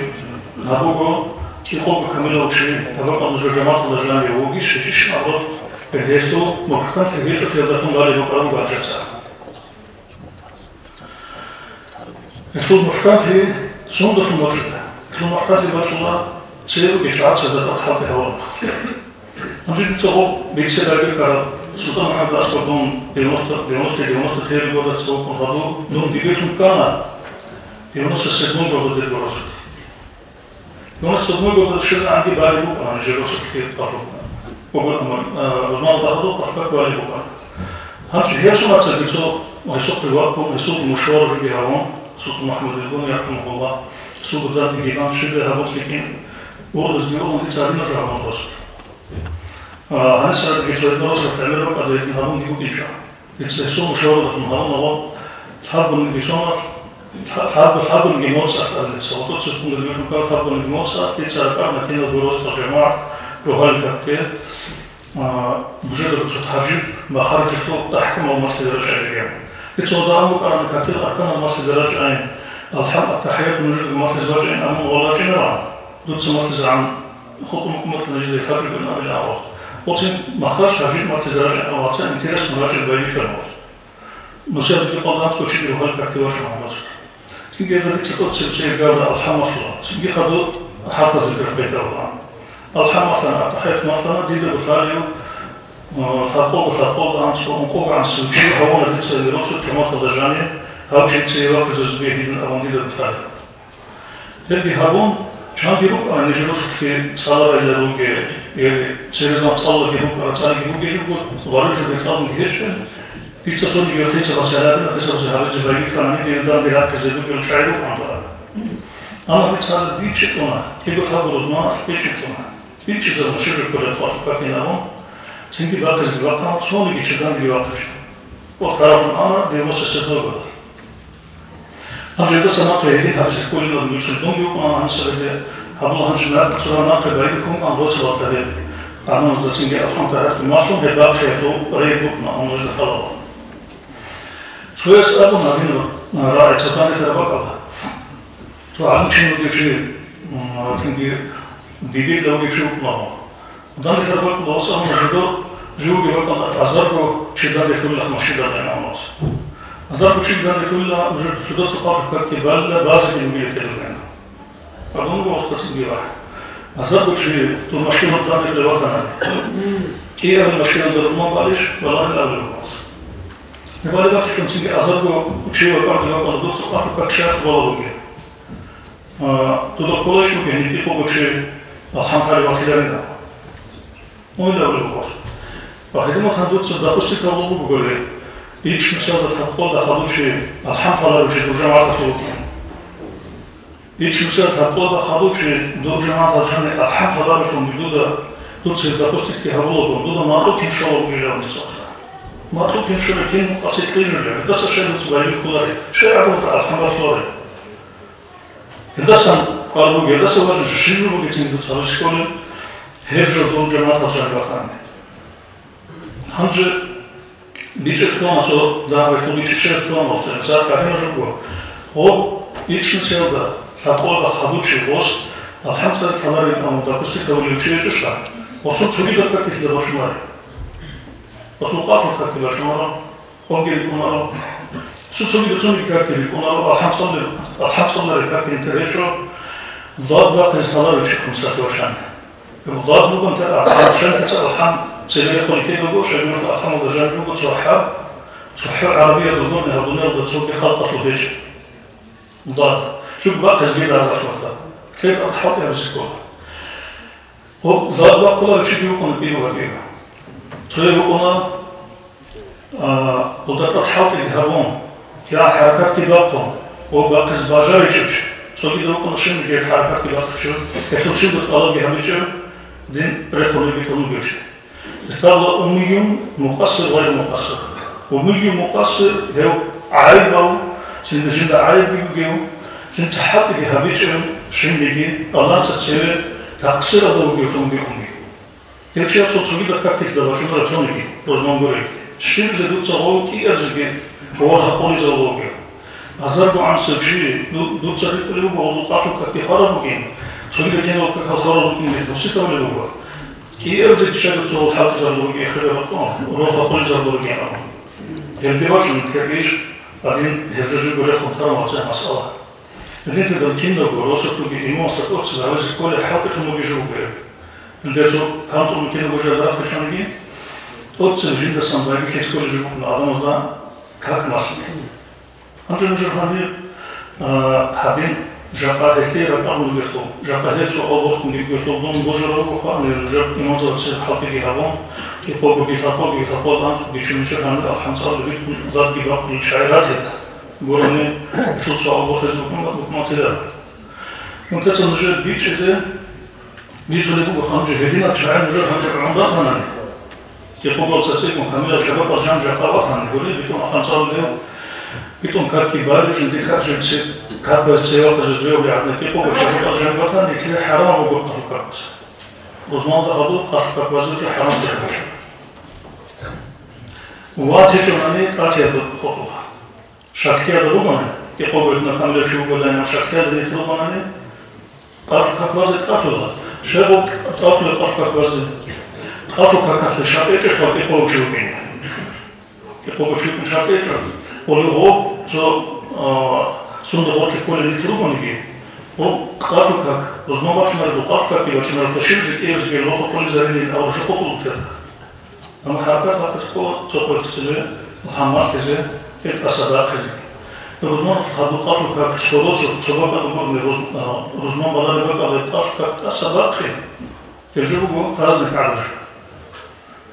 гьаб буго кӀикъого камилав чи, гьаб бакӀал нужер жамагӀаталда жанив вугищ, гьечӀищ абураб, гьелъул мухӀканлъи гьечӀолъиялдалъун балеб букӀараб буго гьанжеца. Гьелъул мухӀканлъи сундулъун бачӀунеб? Гьелъул мухӀканлъи бачӀуна цевеги чӀацӀаги тӀад хӀалтӀи гьавун. Гьанже дица гьеб бицине байбихьараб, СултӀан МухӀаммад ГӀаскар дун девяносто, девяносто, девяносто первый годалда цӀалулъун хадуб дун дибирлъун ккана, девяносто седьмой годалда дир гурозат. Девяносто седьмой год щвезегӀанги балеб букӀана нижер росулъги къалъул. Гьеб, а, рузманалда хадуб къалъул как балеб букӀана. Гьанже гьеб сумацаги цо гьесухъе ваккун, гьесул мушавара жоги гьавун, СултӀан МухӀаммадил гун, ярхӀамагьуллагь, гьесул дандеги бан, щибдай гьабун лъикӀин, ургъизги ургъун дица гьадинаб жо гьабун росулъ. А, гьанисадаги цо гьединал росулъ гӀемер бакӀалда гьедин гьабунги букӀинчӀо. Дица гьесул мушаварадалъун гьабуна ва лъабгониги соналъ, лъа-, лъабго-, лъабгониги моцӀалъ абуна дица, ва тӀоцебесеб къоялъ лъабгониги моцӀалъ дица ракӀараб киналго росулъ жамагӀат рогьалил какде, а, нужеда цо тажиб, махариджалъул ахӀкамал малъизе рачӀайин. Дица гьадин абун букӀарабани, какил арканал малъизе рачӀайин, алхӀам, аттахӀият нужеда малъизе бачӀайин абун гьел рачӀинаран. Дуца малъизегӀан хутӀун хъуматӀа нижеда тажиб абилан абун. Оцин махарж тажиб малъизе рачӀайин абун, вацан интерес рачӀине байбихьарав. Нусиялъги къвалда анцӀго чиги рогьалил какде вачӀуна гьаб росулъ. Цинги гьезда дица тӀоцебесеб гьабураб алхӀам малъула. Цинги хадуб хӀарпазул бетӀер бетӀарулаан. АлхӀам малъана, аттахӀият малъана, дида бусалиев, а, лъабкъого, лъабкъого анцӀго, ункъого анцӀго чи гьавуна дица гьеб росулъ жамагӀаталда жанив, гьав чи цеве вахъизе зобизе гьедин абун дида бусалиев. Гьебги гьабун, чанги рукӀана нижер росулъги цӀаларайилан ругел, яги церезаб цӀалулелги рукӀана, цӀалиги бугел жо буго, варилъиги цӀалунги гьечӀо. Дица цониги хисабалъ гьарадина, хисабалъ гьабизе байбихьанани, дие данде рахъизе бугел чагӀи рукӀана. Амма дица гьаб бичӀчӀичӀони, кӀиго-лъабго рузманалъ бичӀчӀичӀони. БичӀчӀизабуна щиб жо кколеб къалъул какин абун, цинги бахъизеги бахъана, цониги чи дандеги вахъичӀо. Ва тарахун ана девяносто седьмой годалъ. Гьанже гьесда нахъе гьедин гьабизе кколин абун, нуцӀа дунги вукӀана гьанисадаги, гьабула гьанже на-, цо нахъе байбихьун ан роцебалда гьеб. Гьанже цинги алхӀам, тагьиятги малъун, гьеб бахъиялъул рей букӀана, гьанже талаба. Цояс абуна гьадинаб рагӀи цо данделъараб бакӀалда. Цо гӀалимчи вугев чи, м, цинги дибирав вугев чи вукӀана. Данделъараб бакӀалда ас абуна жидер, Живги вакӀана азарго чи данде лъугьула машинада гӀемалаз. Азарго чи данде лъугьула, уже жидеца къватӀир какги балила, базеги бугила кӀедогӀена. Абун гостацин била. Азарго чи дур машинада данде лъугьула ватанани. КӀиабил машинада рузман балищ, баларил абулеб гос. Небали бачӀун цинги азарго чи вакӀарги вакӀана, дуца къватӀир как шайх бала бугел. А, дуда кколач бугел, ники къого чи алхӀам лъалев ватиларина. Ойла гьабулеб буго. Ва гьединал дуца дакъустикалда буголи, ичӀнусиялда лъабкъоялда хадуб чи алхӀам лъаларев чи дур жамагӀаталъул вукӀин. ИчӀнусиялда лъабкъоялда хадуб чи дур жамагӀаталъ жаниб алхӀам лъаларевлъун дуда, дуца дакъустикги гьабулаго, дуда макьу кин щола бугилан дицаха. Макьу кин щола, кин къаси кьижула, гьелдаса щай дуца байбихьулареб, щай гӀадамазда алхӀам лъолареб. Гьелдасан къваригӀун, гьелдаса важун жо щиб бугеб гьечӀин дуца гьабизе кколеб, гьеб жо дун жамагӀаталъ жаниб батани. Гьанже бичӀчӀи ккола цо дагьабалъул бичӀчӀи щвезе ккола, мисал, гьадинаб жо буго. Гъоб ичӀнусиялда лъабкъоялда хадуб чи гъос алхӀам цӀар лъаларин, амма дакъустикалда вулев чи гьечӀищха, гъосул цогидаб какги лъила бачӀунареб. Гъосул къалъул какги бачӀунаро. Къоги рикӀунаро. Цо-, цоги-, цониги какги рикӀунаро, алхӀам цӀалулел-, алхӀам цӀалуларел какги интер гьечӀо, дад бахъизе лъаларев чи хъумсалъе вачани. Дад бугонтер алхӀам, шайихица алхӀам цебе рехун ккедаго, шайгурелъул алхӀамалда жаниб буго цо хӀарп, цо хӀу гӀарабиязул гурни гьабунелда цоги халкъалъул гьечӀеб. Дад. Щуго бахъизеги дагьаб рахӀматаб. Лъеб хӀалтӀи гьабизе ккола. Гьеб дад бахъуларев чиги вукӀуна кӀиго батӀиго. Цояв вукӀуна, а, гъуда тӀад хӀалтӀиги гьабун, кигӀан хӀаракатги бахъун, гьеб бахъизе бажаричӀев чи. Цогидав вукӀуна щибниги хӀаракатги бахъичӀев, гьелъул щибго тӀалабги гьабичӀев, дин рехун витӀун вугев чи. Гьесда абула уммиюн мукъассир, гъайру мукъассир. Уммиюн мукъассир, гьев гӀайибав, жинда, жинда гӀайибги бугев, жинца хӀалтӀиги гьабичӀев, щибниги Аллагьасда цеве такъсиралда вугевлъун вугев умми. Гьев чиясул цогидаб какги лъила бачӀунареб цониги, рузман гурелъул. Щибизе дуца гъов кӀиабизеги гъов гьакъулезавулев вугев. Азарго гӀанасев чи, ду-, дуца рикӀкӀунеб буго гъозул къалъул какги хвараб бугин, цогидал киналго какал хвараб бугин, гьеб мусихъ гьабулеб буго. КӀиабизеги щай дуца гъол хӀалтӀизарулел ругин, хираб бакӀун, гъов гьакъулезарулел ругин абун. Гьелде бачӀун тергейищ гьадин, гьеб жо живго рехун тарун вацӀцӀадаб масъала. Гьединлъидал киналго росулъги имамасда тӀоцебе гьабизе кколеб хӀалтӀухъ мугеб жо буго гьеб. Гьелде цо кантӀун киналго жо рахъичӀониги, тӀоцебе жиндасан байбихьизе кколеб жо букӀуна гӀадамазда как малъине. Гьанже нужер гьанир, а, гьадин жакъа гьелъие ракӀалун ругелъул, жакъа гьеб суал борхун ругелъул дун божарав вуго хвани, нужер имамзабаца хӀалтӀиги гьабун, кӀикъогоги, лъабкъоги, лъабкъоялда анцӀгоги чи нужер гьанир алхӀам цӀалулел битӀун дадги бахъулел чагӀи ратила. Гурони гьелъул суал борхизе букӀун-, букӀун батила. Унтаца нужер бичӀчӀизе бицунеб буго, гьанже гьединал чагӀи нужер гьанже гӀун ратанани, кӀикъого цацӀикӀун камилал чагӀазул жаниб жакъа ватани, гури, битӀун алхӀам цӀалулев, битӀун какги барев, жиндир как жинца какбазе цеве вахъизе бегьулеб гӀадин, кӀикъого чагӀазул жаниб ватани, нилъее хӀарамаб буго къалъул какбазе. Рузманалда гьабул къалъул какбазе жо хӀарамлъи гьабичӀо. ВатичӀонани тӀатиялда хутӀула. Шаклъиялда ругони, кӀикъого гьединав камилав чи вугодай, амма шаклъиялда нилъ ругонани, къалъул как базе тӀалъула. Щайгурелъул тӀалъула къалъул как базе? Къалъул какалъе шартӀ гьечӀелъул кӀикъого чи вукӀине. КӀикъого чи вукӀин шартӀ гьечӀо. Гьоле гъоб цо, а, сунда гъоркье кколел нилъ ругониги, гъоб къалъул как, рузман бачӀунарелъул къалъул какги бачӀунарелъул щибизе кӀиабизеги лохо кколезарилин абураб жо хутӀулеб тела. Амма хӀаракат бахъизе ккола цо къоялъ цебе, гьаммалъизе, гьеб тӀаса бахъизеги. Рузман гьабул къалъул как цо росулъ, цо бакӀалда гурони руз-, а, рузман балареб бакӀалда гьеб къалъул как тӀаса бахъи, гьеб жо буго праздник гӀадаб жо.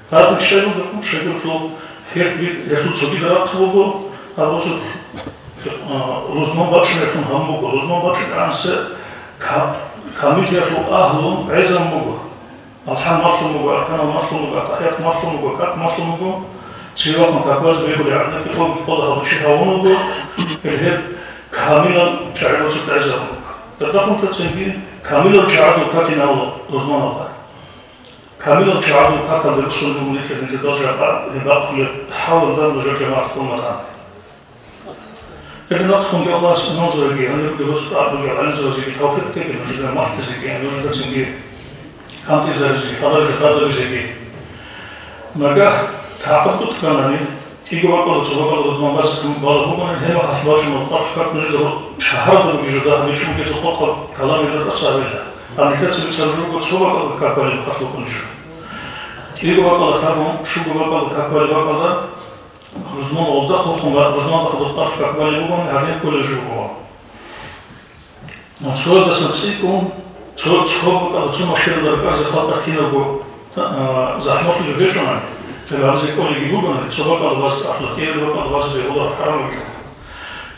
Праздник щай буго? Щайгурелъул гьелъ би-, гьелъул цогидаб рахъ буго, гьаб росулъ, а, рузман бачӀунеблъун гьабун буго. Рузман бачӀунеб гӀанасеб ка-, камиллъиялъул агьлу гӀезабун буго. АлхӀам малъун буго, арканал малъун буго, атахӀият малъун буго, как малъун буго, цеве вахъун как базе бегьулеб гӀадин, кӀикъого-кӀикъого гьабун чи гьавун вуго, гьеб камилал чагӀи росулъ гӀезабун буго. Гьеб дахунтацинги камилал чагӀазул как ин абула рузманалда. Камилал чагӀазул какалде росулъ буго нилъер нилъеда жакъа гьеб бахъулеб хӀалалда нужер жамагӀат хъулматан. Гьеб нахъ хунги Аллагьас имамзабазеги, гьанир ругел росулъ тӀад ругел гӀалимзабазеги тавфикъ кьеги нужеда малъизеги, нужедацинги кантӀизаризеги, хабар жо лъазабизеги. Нагагь тагӀбут кканани, кӀиго бакӀалда цо бакӀалда рузман базе ккун балеб бугони, гьеб мехалъ бачӀуна къвалъ как нужеда шагьарда бугеб жо дагьаб гьечӀо бугеб хӀакъаб каламида тӀаса гьабила. Амма нилъеца бицараб жо буго цо бакӀалда как балеб хъалъ букӀунеб жо. КӀиго бакӀалда лъабун, щуго бакӀалда как балеб бакӀалда, рузман гъолда хурхун ва рузман бахъалда къвалъ как балеб бугони, гьадин кколеб жо буго. Цоялдасан цӀикӀкӀун, цо, цо бакӀалда, цо машгьаралда ракӀарзе халкъалъ кинабго, а, захӀмалъулеб гьечӀони, гьеб гьабизе кӀолебги бугони, цо бакӀалда базе тӀахьла, кӀиябго бакӀалда базе бегьуларо, хӀарамаб буго.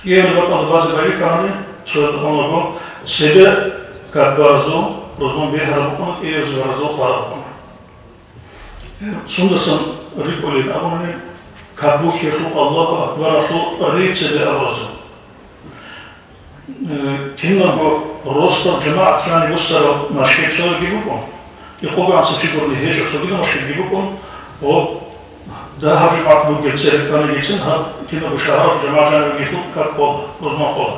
КӀиябго бакӀалда базе байбихьани, цоялда гьанаго цебе как баразул рузман бегьараб букӀуна, кӀиябизе баразул хвараб букӀуна. Сундасан рикӀкӀунин абуни, как бухьиялъул, Аллагьу акбаралъул ригӀи цебе абуразул. Э, киналго росдал жамагӀат жаниб буссараб машгьар цоги букӀун, и къого анцӀ чи гурони гьечӀо цогидаб машгьарги букӀун, ва дагьаб жамагӀат бугел цере кканигицин гьаб киналго шагьаралъул жамагӀат жаниб бугелъул как хола, рузман хола.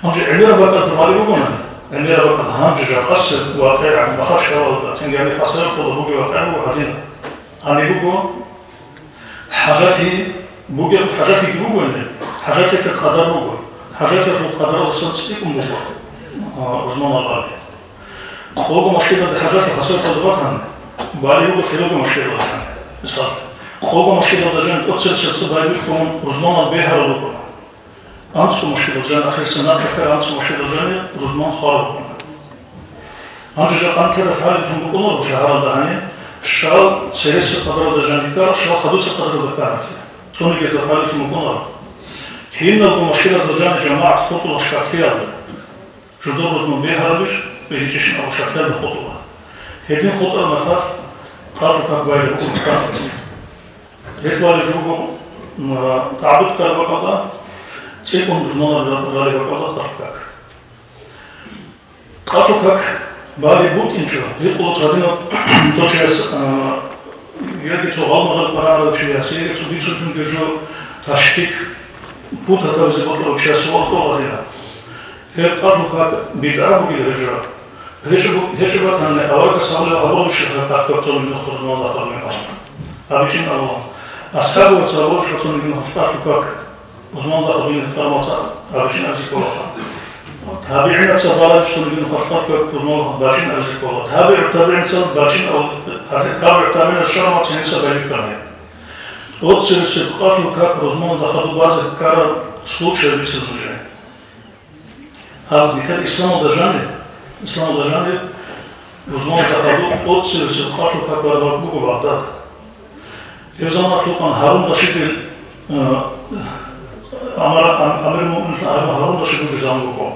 Гьанже гӀемераб бакӀазда балеб бугони, гӀемераб бакӀал гьанже жакъасеб вакъигӀа, Махачкалаялда, цинги гьаниб Хасавюрталда бугеб вакъигӀа буго гьадин. Гьаниб буго, хӀажалъи бугеб, хӀажалъиги бугони, хӀажалъиялъе къадар буго, хӀажалъиялъул къадаралдасан цӀикӀкӀун буго, а, рузман гьаби. Къого машгьаралда хӀажалъи Хасавюрталда батани, балеб буго лъабго машгьаралда жаниб. Мисалалъе, къого машгьаралда жаниб тӀоцебесеб цо байбихьун рузман бегьараб букӀуна. АнцӀго машгьаралда жаниб, ахирисеб нахъе ккараб анцӀго машгьаралда жаниб рузман хвараб букӀуна. Гьанже жакъа нилъеда лъалеб букӀунаро шагьаралда гьаниб, щал цересеб къадаралда жаниб ккараб, щал хадусеб къадаралда ккараб. Цониги лъалеб букӀунаро. Киналго машгьаралда жаниб жамагӀат хутӀула шагьаралъе. Жидер рузман бегьарабищ, бегьичӀищин абун шагьаралъе хутӀула. Гьедин хутӀараб мехалъ къалъул как байбихьулеб букӀуна. Гьелъ балеб жо буго, м, тагӀбут ккараб бакӀалда, цӀикӀкӀун рузман ралеб бакӀалда къалъул как. Къалъул как балеб букӀинчӀо, гьикъула гьадинаб цо чияс, а, яги цо гъалмагъал къваригӀарав чияс, яги цо бицунлъунги жо ташкик, путат гьабизе бокьарав чияс суал кьола гьадинаб. Гьеб къалъул как бидгӀа бугила гьеб жо. ГьечӀеб-, гьечӀеб батани, аварагас гьабулеб гьабураб щиб къалъул как цониги нухда рузман рахъалде гьабичӀин абула. АсхӀабаз гьабураб щиб цониги нухда къалъул как. Рузман рахъалде гьабичӀин абизе кколаха. ТабигӀинаца балебщинаб къалъул как рузман бачӀин абизе ккола. ТабигӀу табигӀинаца бачӀин аб-, гьатӀи табигӀу табигӀинаца щвараб мехалъ гьениса байбихьана. ТӀоцебесеб къалъул как рузман рахъалде базе ккараб случай бицин нужее. Гьаб, нилъер исламалда жаниб, исламалда жаниб, рузман рахъалде тӀоцебесеб къалъул как бараб буго Багъдад. Гьеб заманалъ вукӀана Гьарун Рашидил, э, амара-, ам-, амирул муъминин Гьарун, Гьарун Рашид вугев заман вукӀана.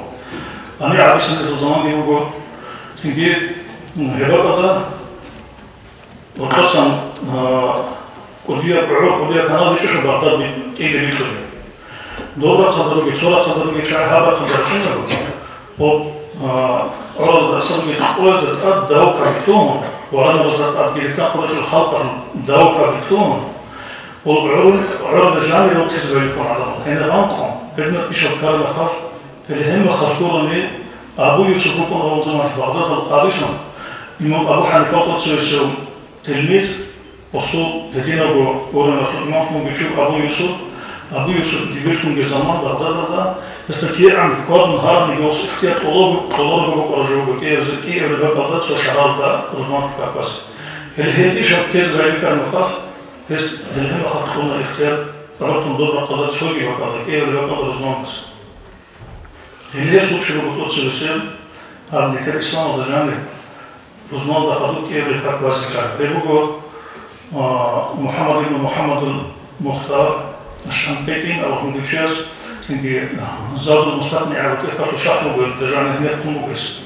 Амир ГӀабдиссамил заманги вуго. Цинги, м, гьеб бакӀалда Гьоркьосан, а, кӀудияб гӀугӀур, кӀудияб канал гьечӀелъул Багъдад би-, кӀиго битӀулеб. Доб рахъалда ругел, цо рахъалда ругел чагӀи гьаб рахъалда рачӀунаро, гьоб, а, гӀурал рахъалда ругел къоязда тӀад дав как лъугьун, варанабазда тӀадги рилълъанхъ рачӀарал халкъалъул дав как лъугьун, гьол гӀурун, гӀуралда жанир рокьизе байбихьун гӀадамал, гьенир анкъун, гьеб мехалъ ишал ккараб мехалъ, гьеле гьеб мехалъ гурони Абу Юсуп вукӀун гьав заманалъ Багъдадалъ къадилъун, имам Абу ХӀанифал тӀоцевесев тилмиз, Гьесул гьединавго гурони имамлъун вугев чи Абу Юсуп, Абу Юсуп дибирлъунги заман Багъдадалда, гьесда кигӀан хьвадун гьараниги гьес ихтияр кьолого-, кьоларого букӀараб жо буго, кӀиабизе, кӀиабилеб бакӀалда цо шагьаралда рузман как базе. Гьеле гьеб иш гьаб ккезе байбихьараб мехалъ, гьес гьеле гьеб мехалъ кьуна ихтияр гӀуртун доб рахъалда цоги бакӀалда, кӀиабилеб бакӀалда рузман базе. Гьеле гьес вукӀине буго тӀоцебесеб, гьаб нилъер исламалда жаниб, рузманалда хадуб кӀиабилеб как базе ккараб. Гьеб буго, а, МухӀаммад ибн МухӀаммадул Мухтар аш-ШанкъитӀи абулев чияс, цинги Задул Мустакъни абураб тӀехьалъул шархӀ буго, гьелда жаниб гьенеккун буго гьес.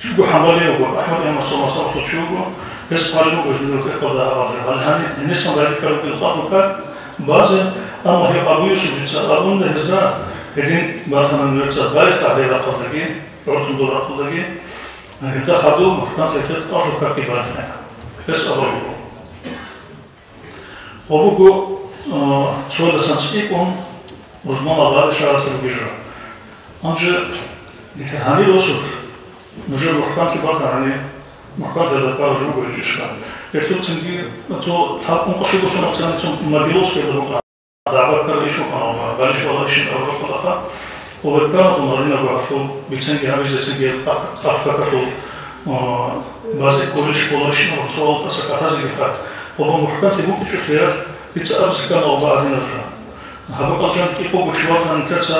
Щуго хӀанбали вуго, АхӀмад имамасул мазгьабалъул чи вуго, гьес хъвалеб буго жиндир тӀехьалда гьаб жо. Гьале гьаниб гьенисан байбихьараб къалъул как базе, амма гьев Абу Юсупица абунда гьезда, гьедин батана нужеца байха гьел рахъалдаги, гӀуртун доб рахъалдаги, гьелда хадуб мухӀканлъи гьел къалъул какги байбихьана. Гьес абулеб буго. Гьеб буго, а, цоялдасан цӀикӀкӀун рузманалда гьабизе шагьаралъе ругел жо. Гьанже нилъер гьанир росулъ нужер мухӀканлъи батани, мухӀканлъиялда ккараб жо буго гьечӀищха? Гьелъул цинги цо лъабкъун къошуго соналъ цо Могилевскиялда рукъа. Дагьба ккарав иш вукӀана, балищ вала ишин абураб кколаха. Обеккана дун гьаринаб гьалъул бицинги гьабизе цинги къах-, къахкакалъул, а, базе кколищ кколарищин абураб суал тӀаса кӀалъазеги хат. Оба мухӀканлъи букӀичӀолъиялъ дица абизе ккана Аллагь гьадинаб жо. Гьаб бакӀалжан кӀикъого чи ватани теца,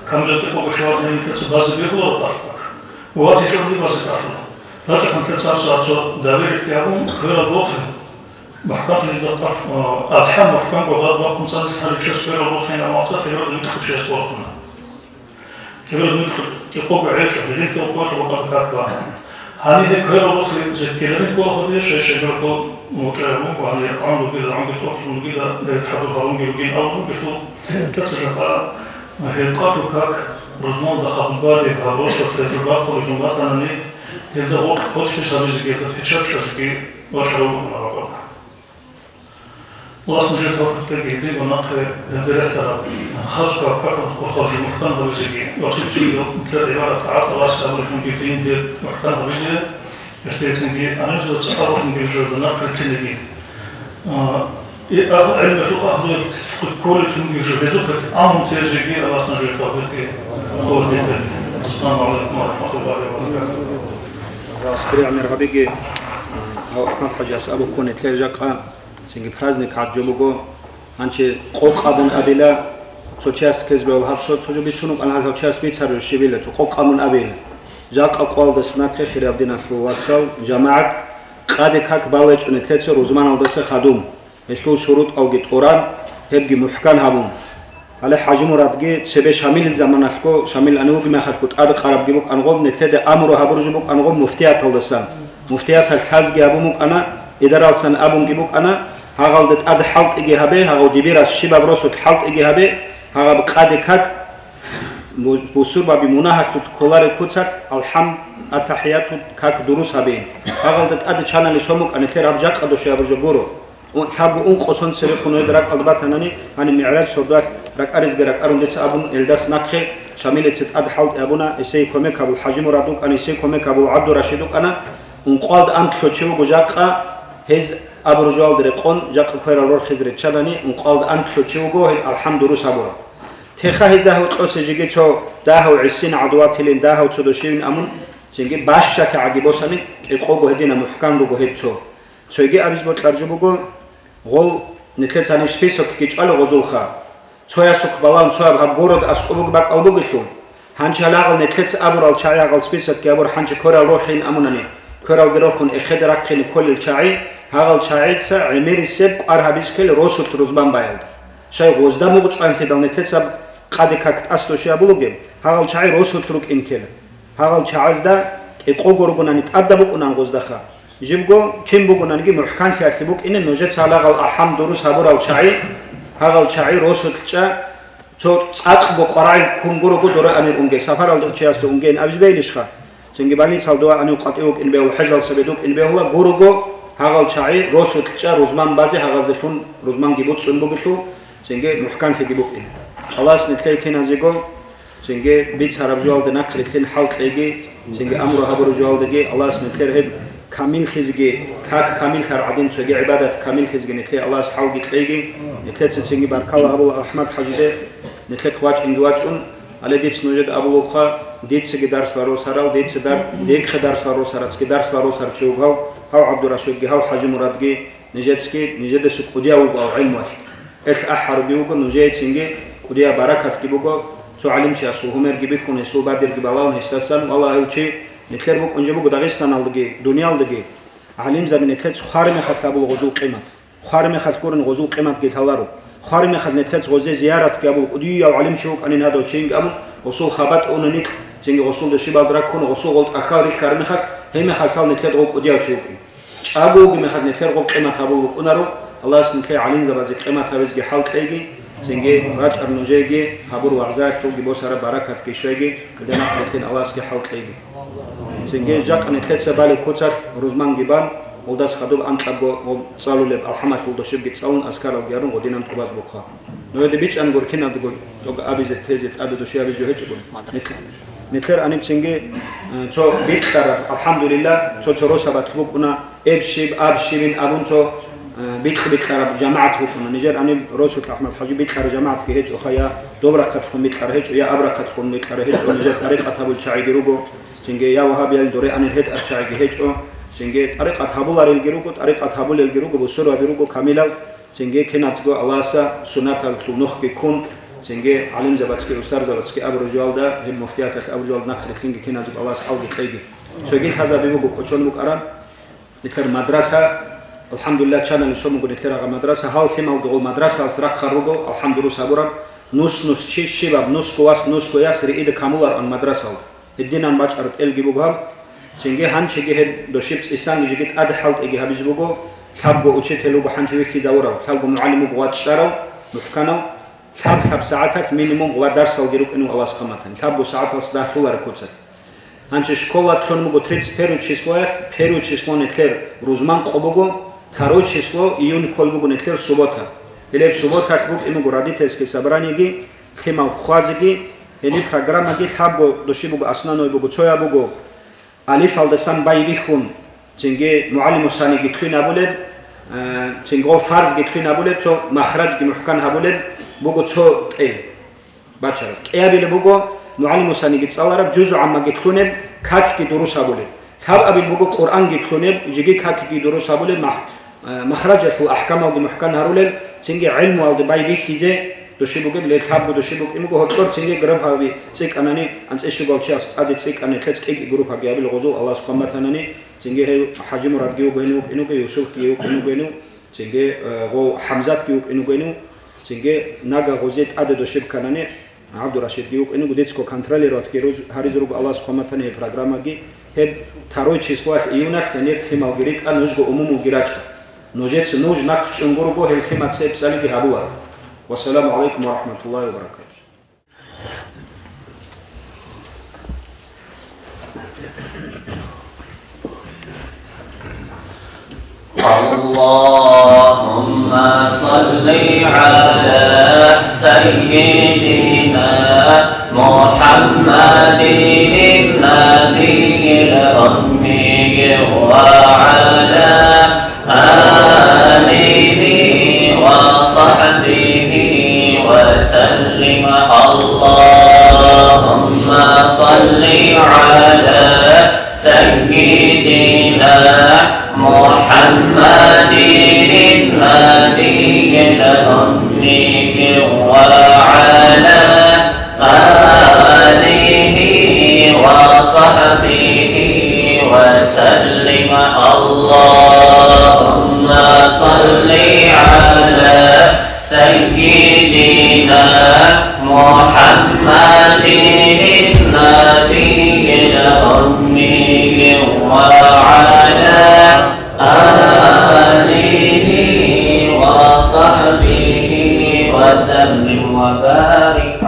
камилал кӀикъого чи ватани теца базе бегьуларо къахкак. ВатичӀони базе ккалъула. РачӀахъан теца абса цо доверие гьабун, кверал вохин. МухӀканлъи жидахъа, а, архӀам мухӀканго гъа-, бахъун цӀализе гьаричӀес кверал вохин, амма цӀалъи гьеб микьго чияс вохуна. Гьеб микьго кӀикъого гӀечӀо, гьелъул къоялъ бакӀалда как бана. Гьаниб гьеб кверал вохи зеккиларин ккола гьодие, шай-шайгурахъо мучӀаяб буго, гьаниб гӀун ругила, гӀунги тӀокӀлъун ругила, гьеб хӀадур гьабунги ругин абун бугелъул, гьеб тӀаса жакъа, гьеб къалъул как рузманалда хадуб балеб гьабуралъа тӀаде жо бахъулелъун батанани, гьелда гъоркь подпись гьабизеги, гьелда печать чӀвазеги вачӀарав вукӀуна бакӀалда. Аллагьас нужер тавфикъ кьеги, гьединго нахъе гьелде рехтараб, хасго какал хурхал жо мухӀкан гьабизеги ва цинги нилъер гӀибадат тӀагӀат Аллагьасе гьабулелъунги дин гьеб мухӀкан гьабизе, гьелъие цинги гӀалимзабаз цӀакъ абулелъунги жо нахъ рилълъинеги. А, и агь-, гӀелмалъул агьлуялъ кколел жинги жо гьезухъе амру тезеги Аллагьас нужее тавфикъ кьеги. Ассаламу гӀалайкум ва рахӀматуллагьи ва баракатугьу. Аллагьас хириямир гьабиги, гьав АхӀмад-хӀажияс абухъун нилъер жакъа, цинги праздник гьаб жо буго, гьанчи къокъ абун абила, цо чияс ккезе бегьула гьаб, цо, цо жо бицун вукӀана гьал, гьав чияс бицараб щибила, цо къокъ абун абила. Жакъа къоялдаса нахъе, хириял диналъул вацал, жамагӀат, къаде как балечӀо нилъеца рузманалдаса хадуб. Гьелъул шурутӀалги тӀуран, гьебги мухӀкан гьабун. Гьале ХӀажимурадги цебе Шамилил заманалъго, Шамил ани вугеб мехалъго тӀадкъарабги букӀан гъоб, нилъеда амру гьабураб жо букӀан гъоб муфтияталдасан. Муфтияталъ лъазги гьабун букӀана, идаралсан абунги букӀана, гьагъалда тӀад хӀалтӀиги гьабе, гьагъав дибирас щибаб росулъ хӀалтӀиги гьабе, гьагъаб къаде как бу-, бусурбаби мунагьалъулъ кколареб куцалъ алхӀам, атахӀияту как дурус гьабе. Гьагъалда тӀаде чанали сон букӀана, нилъер гьаб жакъа дошияб жо гуро. Ун-, лъабго ункъо сон церехун гьеб ракӀалда батанани, гьаниб МигӀраж сордоялъ ракӀаризеги ракӀарун дица абун, гьелдаса нахъе Шамилица тӀад хӀалтӀи гьабуна, гьесие кумек гьабул ХӀажимурад вукӀана, гьесие кумек гьабул ГӀабдурашид вукӀана, ункъоялда анкьлъичӀев вуго жакъа, гьез абураб жоялда рекъон, жакъа кверал рорхизе риччанани, ункъоялда анкьлъичӀев вуго гьеб алхӀам дурус гьабурав. Теха гьез дагьав кьосе жеги цо дагьав гӀисин гӀадур ватилин, дагьав цо дошивин абун, цинги бащалъи гӀаги босани, кӀикъого гьединаб мухӀкан руго гьеб цо. Цойги абизе бокьараб жо буго, гъол нилъеца гьаниб списокги чӀвала гъозулха. Цоясухъ балагьун цояб гьаб город аскӀоб бугеб бакӀал бугелъул. Гьанже гьалагъал нилъеца абурал чагӀи гьагъал списокги абур гьанже кверал рохин амунани, квералги рохун эхеде рахъине кколел чагӀи, гьагъал чагӀица гӀемерисеб кӀвар гьабизе ккел росулъ рузман баялда. Шай гъозда мугъ чӀванлъидал нилъеца къаде как тӀасалъуш абулугеб, гьагъал чагӀи росулъ рукӀин ккела. Гьагъал чагӀазда кӀикъого ругонани тӀадаб букӀунан гъоздаха. Жибго кин бугонаниги мухӀканлъиялъе букӀине нужеца гьалагъал ахӀам дурус гьабурал чагӀи, гьагъал чагӀи росулъ чӀа, цо цӀакъго къварагӀи ккун гурого дора амир унге, сапаралда чиясда унгейин абизе бегьилищха? Цинги больницалда ва анив къватӀив вукӀин бегьула, хӀежалса бедукӀин бегьула, гурого гьагъал чагӀи росулъ чӀа рузман базе гьагъаздалъун рузманги буцӀцӀун бугелъул, цинги мухӀканлъиги букӀин. Аллагьас нилъее киназего Цинги бицараб жоялда нахърилълъин хӀал кьейги, цинги амру гьабураб жоялдаги Аллагьас нилъер гьеб камиллъизеги, как камиллъар гӀадин цоги гӀибадат камиллъизеги нилъее Аллагьас хӀалги кьейги, нилъеца цинги баркалла гьабула АхӀмад-хӀажиде, нилъехъ вачӀинги вачӀун, гьале дица нужеда абулебха, дицаги дарсла росарал, дица дар-, дихъе дарсла росарацги дарсла росар чи вугав, гьав ГӀабдурашидги, гьав ХӀажимурадги, нижецаги, нижедаса кӀудияв вуго гьав гӀелмуялъ. Гьелъ ахӀаруги вуго нужее цинги, кӀудияб баракатги буго, цо гӀалимчиясул гьумерги бихьун, гьесул бадирги балагьун гьесдасан, валлагь, гьев чи нилъер букӀун жо буго Дагъистаналдаги, дуниялдаги. ГӀалимзаби нилъеца хвараб мехалъ гьабула гъозул къимат. Хвараб мехалъ гурин гъозул къиматги лъаларо. Хвараб мехалъ нилъеца гъозе зияратги гьабула, кӀудияв гӀалимчи вукӀанин гьадав чинги абун, гъосул хабатӀ уна нилъ, цинги гъосул душибалда раккуна, гъосул гъол тӀахьал рихьараб мехалъ, гьеб мехалъ лъал нилъер гъов кӀудияв чи вукӀин. ЧӀаго вугеб мехалъ нилъер гъоб къимат гьабул букӀунаро, Аллагьас нилъее гӀалимзабазе къимат гьабизеги хӀал кьейги, цинги рачӀар нужееги гьабур вагӀзаялъулги босараб баракатги щвейги, гьелда нахърилълъин Аллагьасги хӀал кьейги. Цинги жакъа нилъеца балеб куцалъ рузманги бан, гъолдас хадуб анкьабго гъоб цӀалулеб алхӀамалъул дошебги цӀалун, аскаралги гьарун гъодинан тӀубаз бухъа. Нужеда бичӀчӀан гур киналдаго тӀокӀ абизе, тезе, тӀаде души абизе жо гьечӀого. Нилъ-, нилъер гьаниб цинги, э, цо бикьараб, алхӀамдулиллагь, цо-цо росабалъ букӀуна, эб щиб, аб щибин абун цо, э, бикь-бикьараб жамагӀат букӀуна. Нижер гьаниб Росулъ АхӀмад-хӀажи бикьараб жамагӀатги гьечӀоха, я доб рахъалъун бикьараб гьечӀо, я аб рахъалъун бикьараб гьечӀо, нижер тӀарикъат гьабул чагӀиги руго, цинги я вагьабиял доре анил гьетӀар чагӀиги гьечӀо, цинги тӀарикъат гьабуларелги руго, тӀарикъат гьабулелги руго, бусурбаби руго камилал, цинги киназго Аллагьаса суннаталъул нухги ккун, цинги гӀалимзабацги, устарзабацги абураб жоялда, гьеб муфтияталъ абураб жоялда нахърилълъинги киназго Аллагьас гӀалги кьеги. Цоги лъазаби буго кӀочон букӀараб. Нилъер мадраса, алхӀамдулиллагь, чанали сон буго нилъер гьагъа мадраса, гьал лъималги гъол мадрасалъ рахъал руго, алхӀамдулиллагь, сабураб, нус-нус чи, щибаб нусго вас, нусго яс риида камулароан мадрасалда. Гьединан бачӀараб тӀелги буго гьаб. Цинги гьанчиги гьеб дошиб цӀисанги жеги тӀаде хӀалтӀиги гьабизе буго, лъабго учитель вуго гьанчи вихьизавурав, лъабго мугӀалим вуго вачӀарав, мухӀканав, лъаб-лъаб сагӀаталъ минимум гъуба дарсалги рукӀинев Аллагьас хъаматани, лъабго сагӀаталъ сдахуларе куцалъ. Гьанже школа лъун буго тридцать первое числоялъ, первое число нилъер рузман къо буго, второе число июнь ккол буго нилъер суббота. Гьелеб субботалъ букӀин буго родительский собраниеги, лъимал хъвазеги, гьениб программаги лъабго доши буго, основной буго, цояб буго, алифалдасан байбихьун, цинги мугӀалимусаниги лъугьин абулеб, э, цинги гъов фарзги лъугьин абулеб, цо махраджги мухӀкан гьабулеб буго цо тӀел. Бачараб. КӀиабилеб буго мугӀалимусаниги цӀалараб, жузу гӀаммаги лъунеб, какги дурус гьабулеб. Лъабабил буго Къуръанги лъунеб, жеги какги дурус гьабулеб, мах-, э, махраджалъул ахӀкамалги мухӀкан гьарулел, цинги гӀилмуялде байбихьизе души бугеб, лъабго души букӀин буго, гьоркьор цинги группаби цӀикӀкӀанани, анцӀила щуго чияс тӀаде цӀикӀкӀана, лъецӀ кӀикӀи группаги гьабил гъозул Аллагьас хъван батанани, цинги гьев ХӀажимурадги вукӀин вукӀин вуго, Юсуфги вукӀин вугону, цинги, э, гъов ХӀамзатги вукӀин вугону, цинги нага гъозе тӀаде дошиб кканани, ГӀабдурашидги вукӀин вуго, дицго контролировать гьариз-, гьаризе руго Аллагьас хъван батани гьеб программаги, гьеб второй числоялъ июналъ гьенир лъималги ритӀа, нужго умумулги рачӀа. Нужеца нуж нахъ чӀун гурого гьел лъимаца гьеб цӀалиги гьабуларо. Вассаламу гӀалайкум ва рахӀматуллагьи ва баракатугь. اللهم صل على سيدنا محمد النبي الأمي وعلى آله وصحبه وسلم. اللهم صل على سيدنا محمد النبي الأمي وعلى آله وصحبه وسلم. اللهم صل على سيدنا محمد النبي الأمي وعلى آله وصحبه وسلم وبارك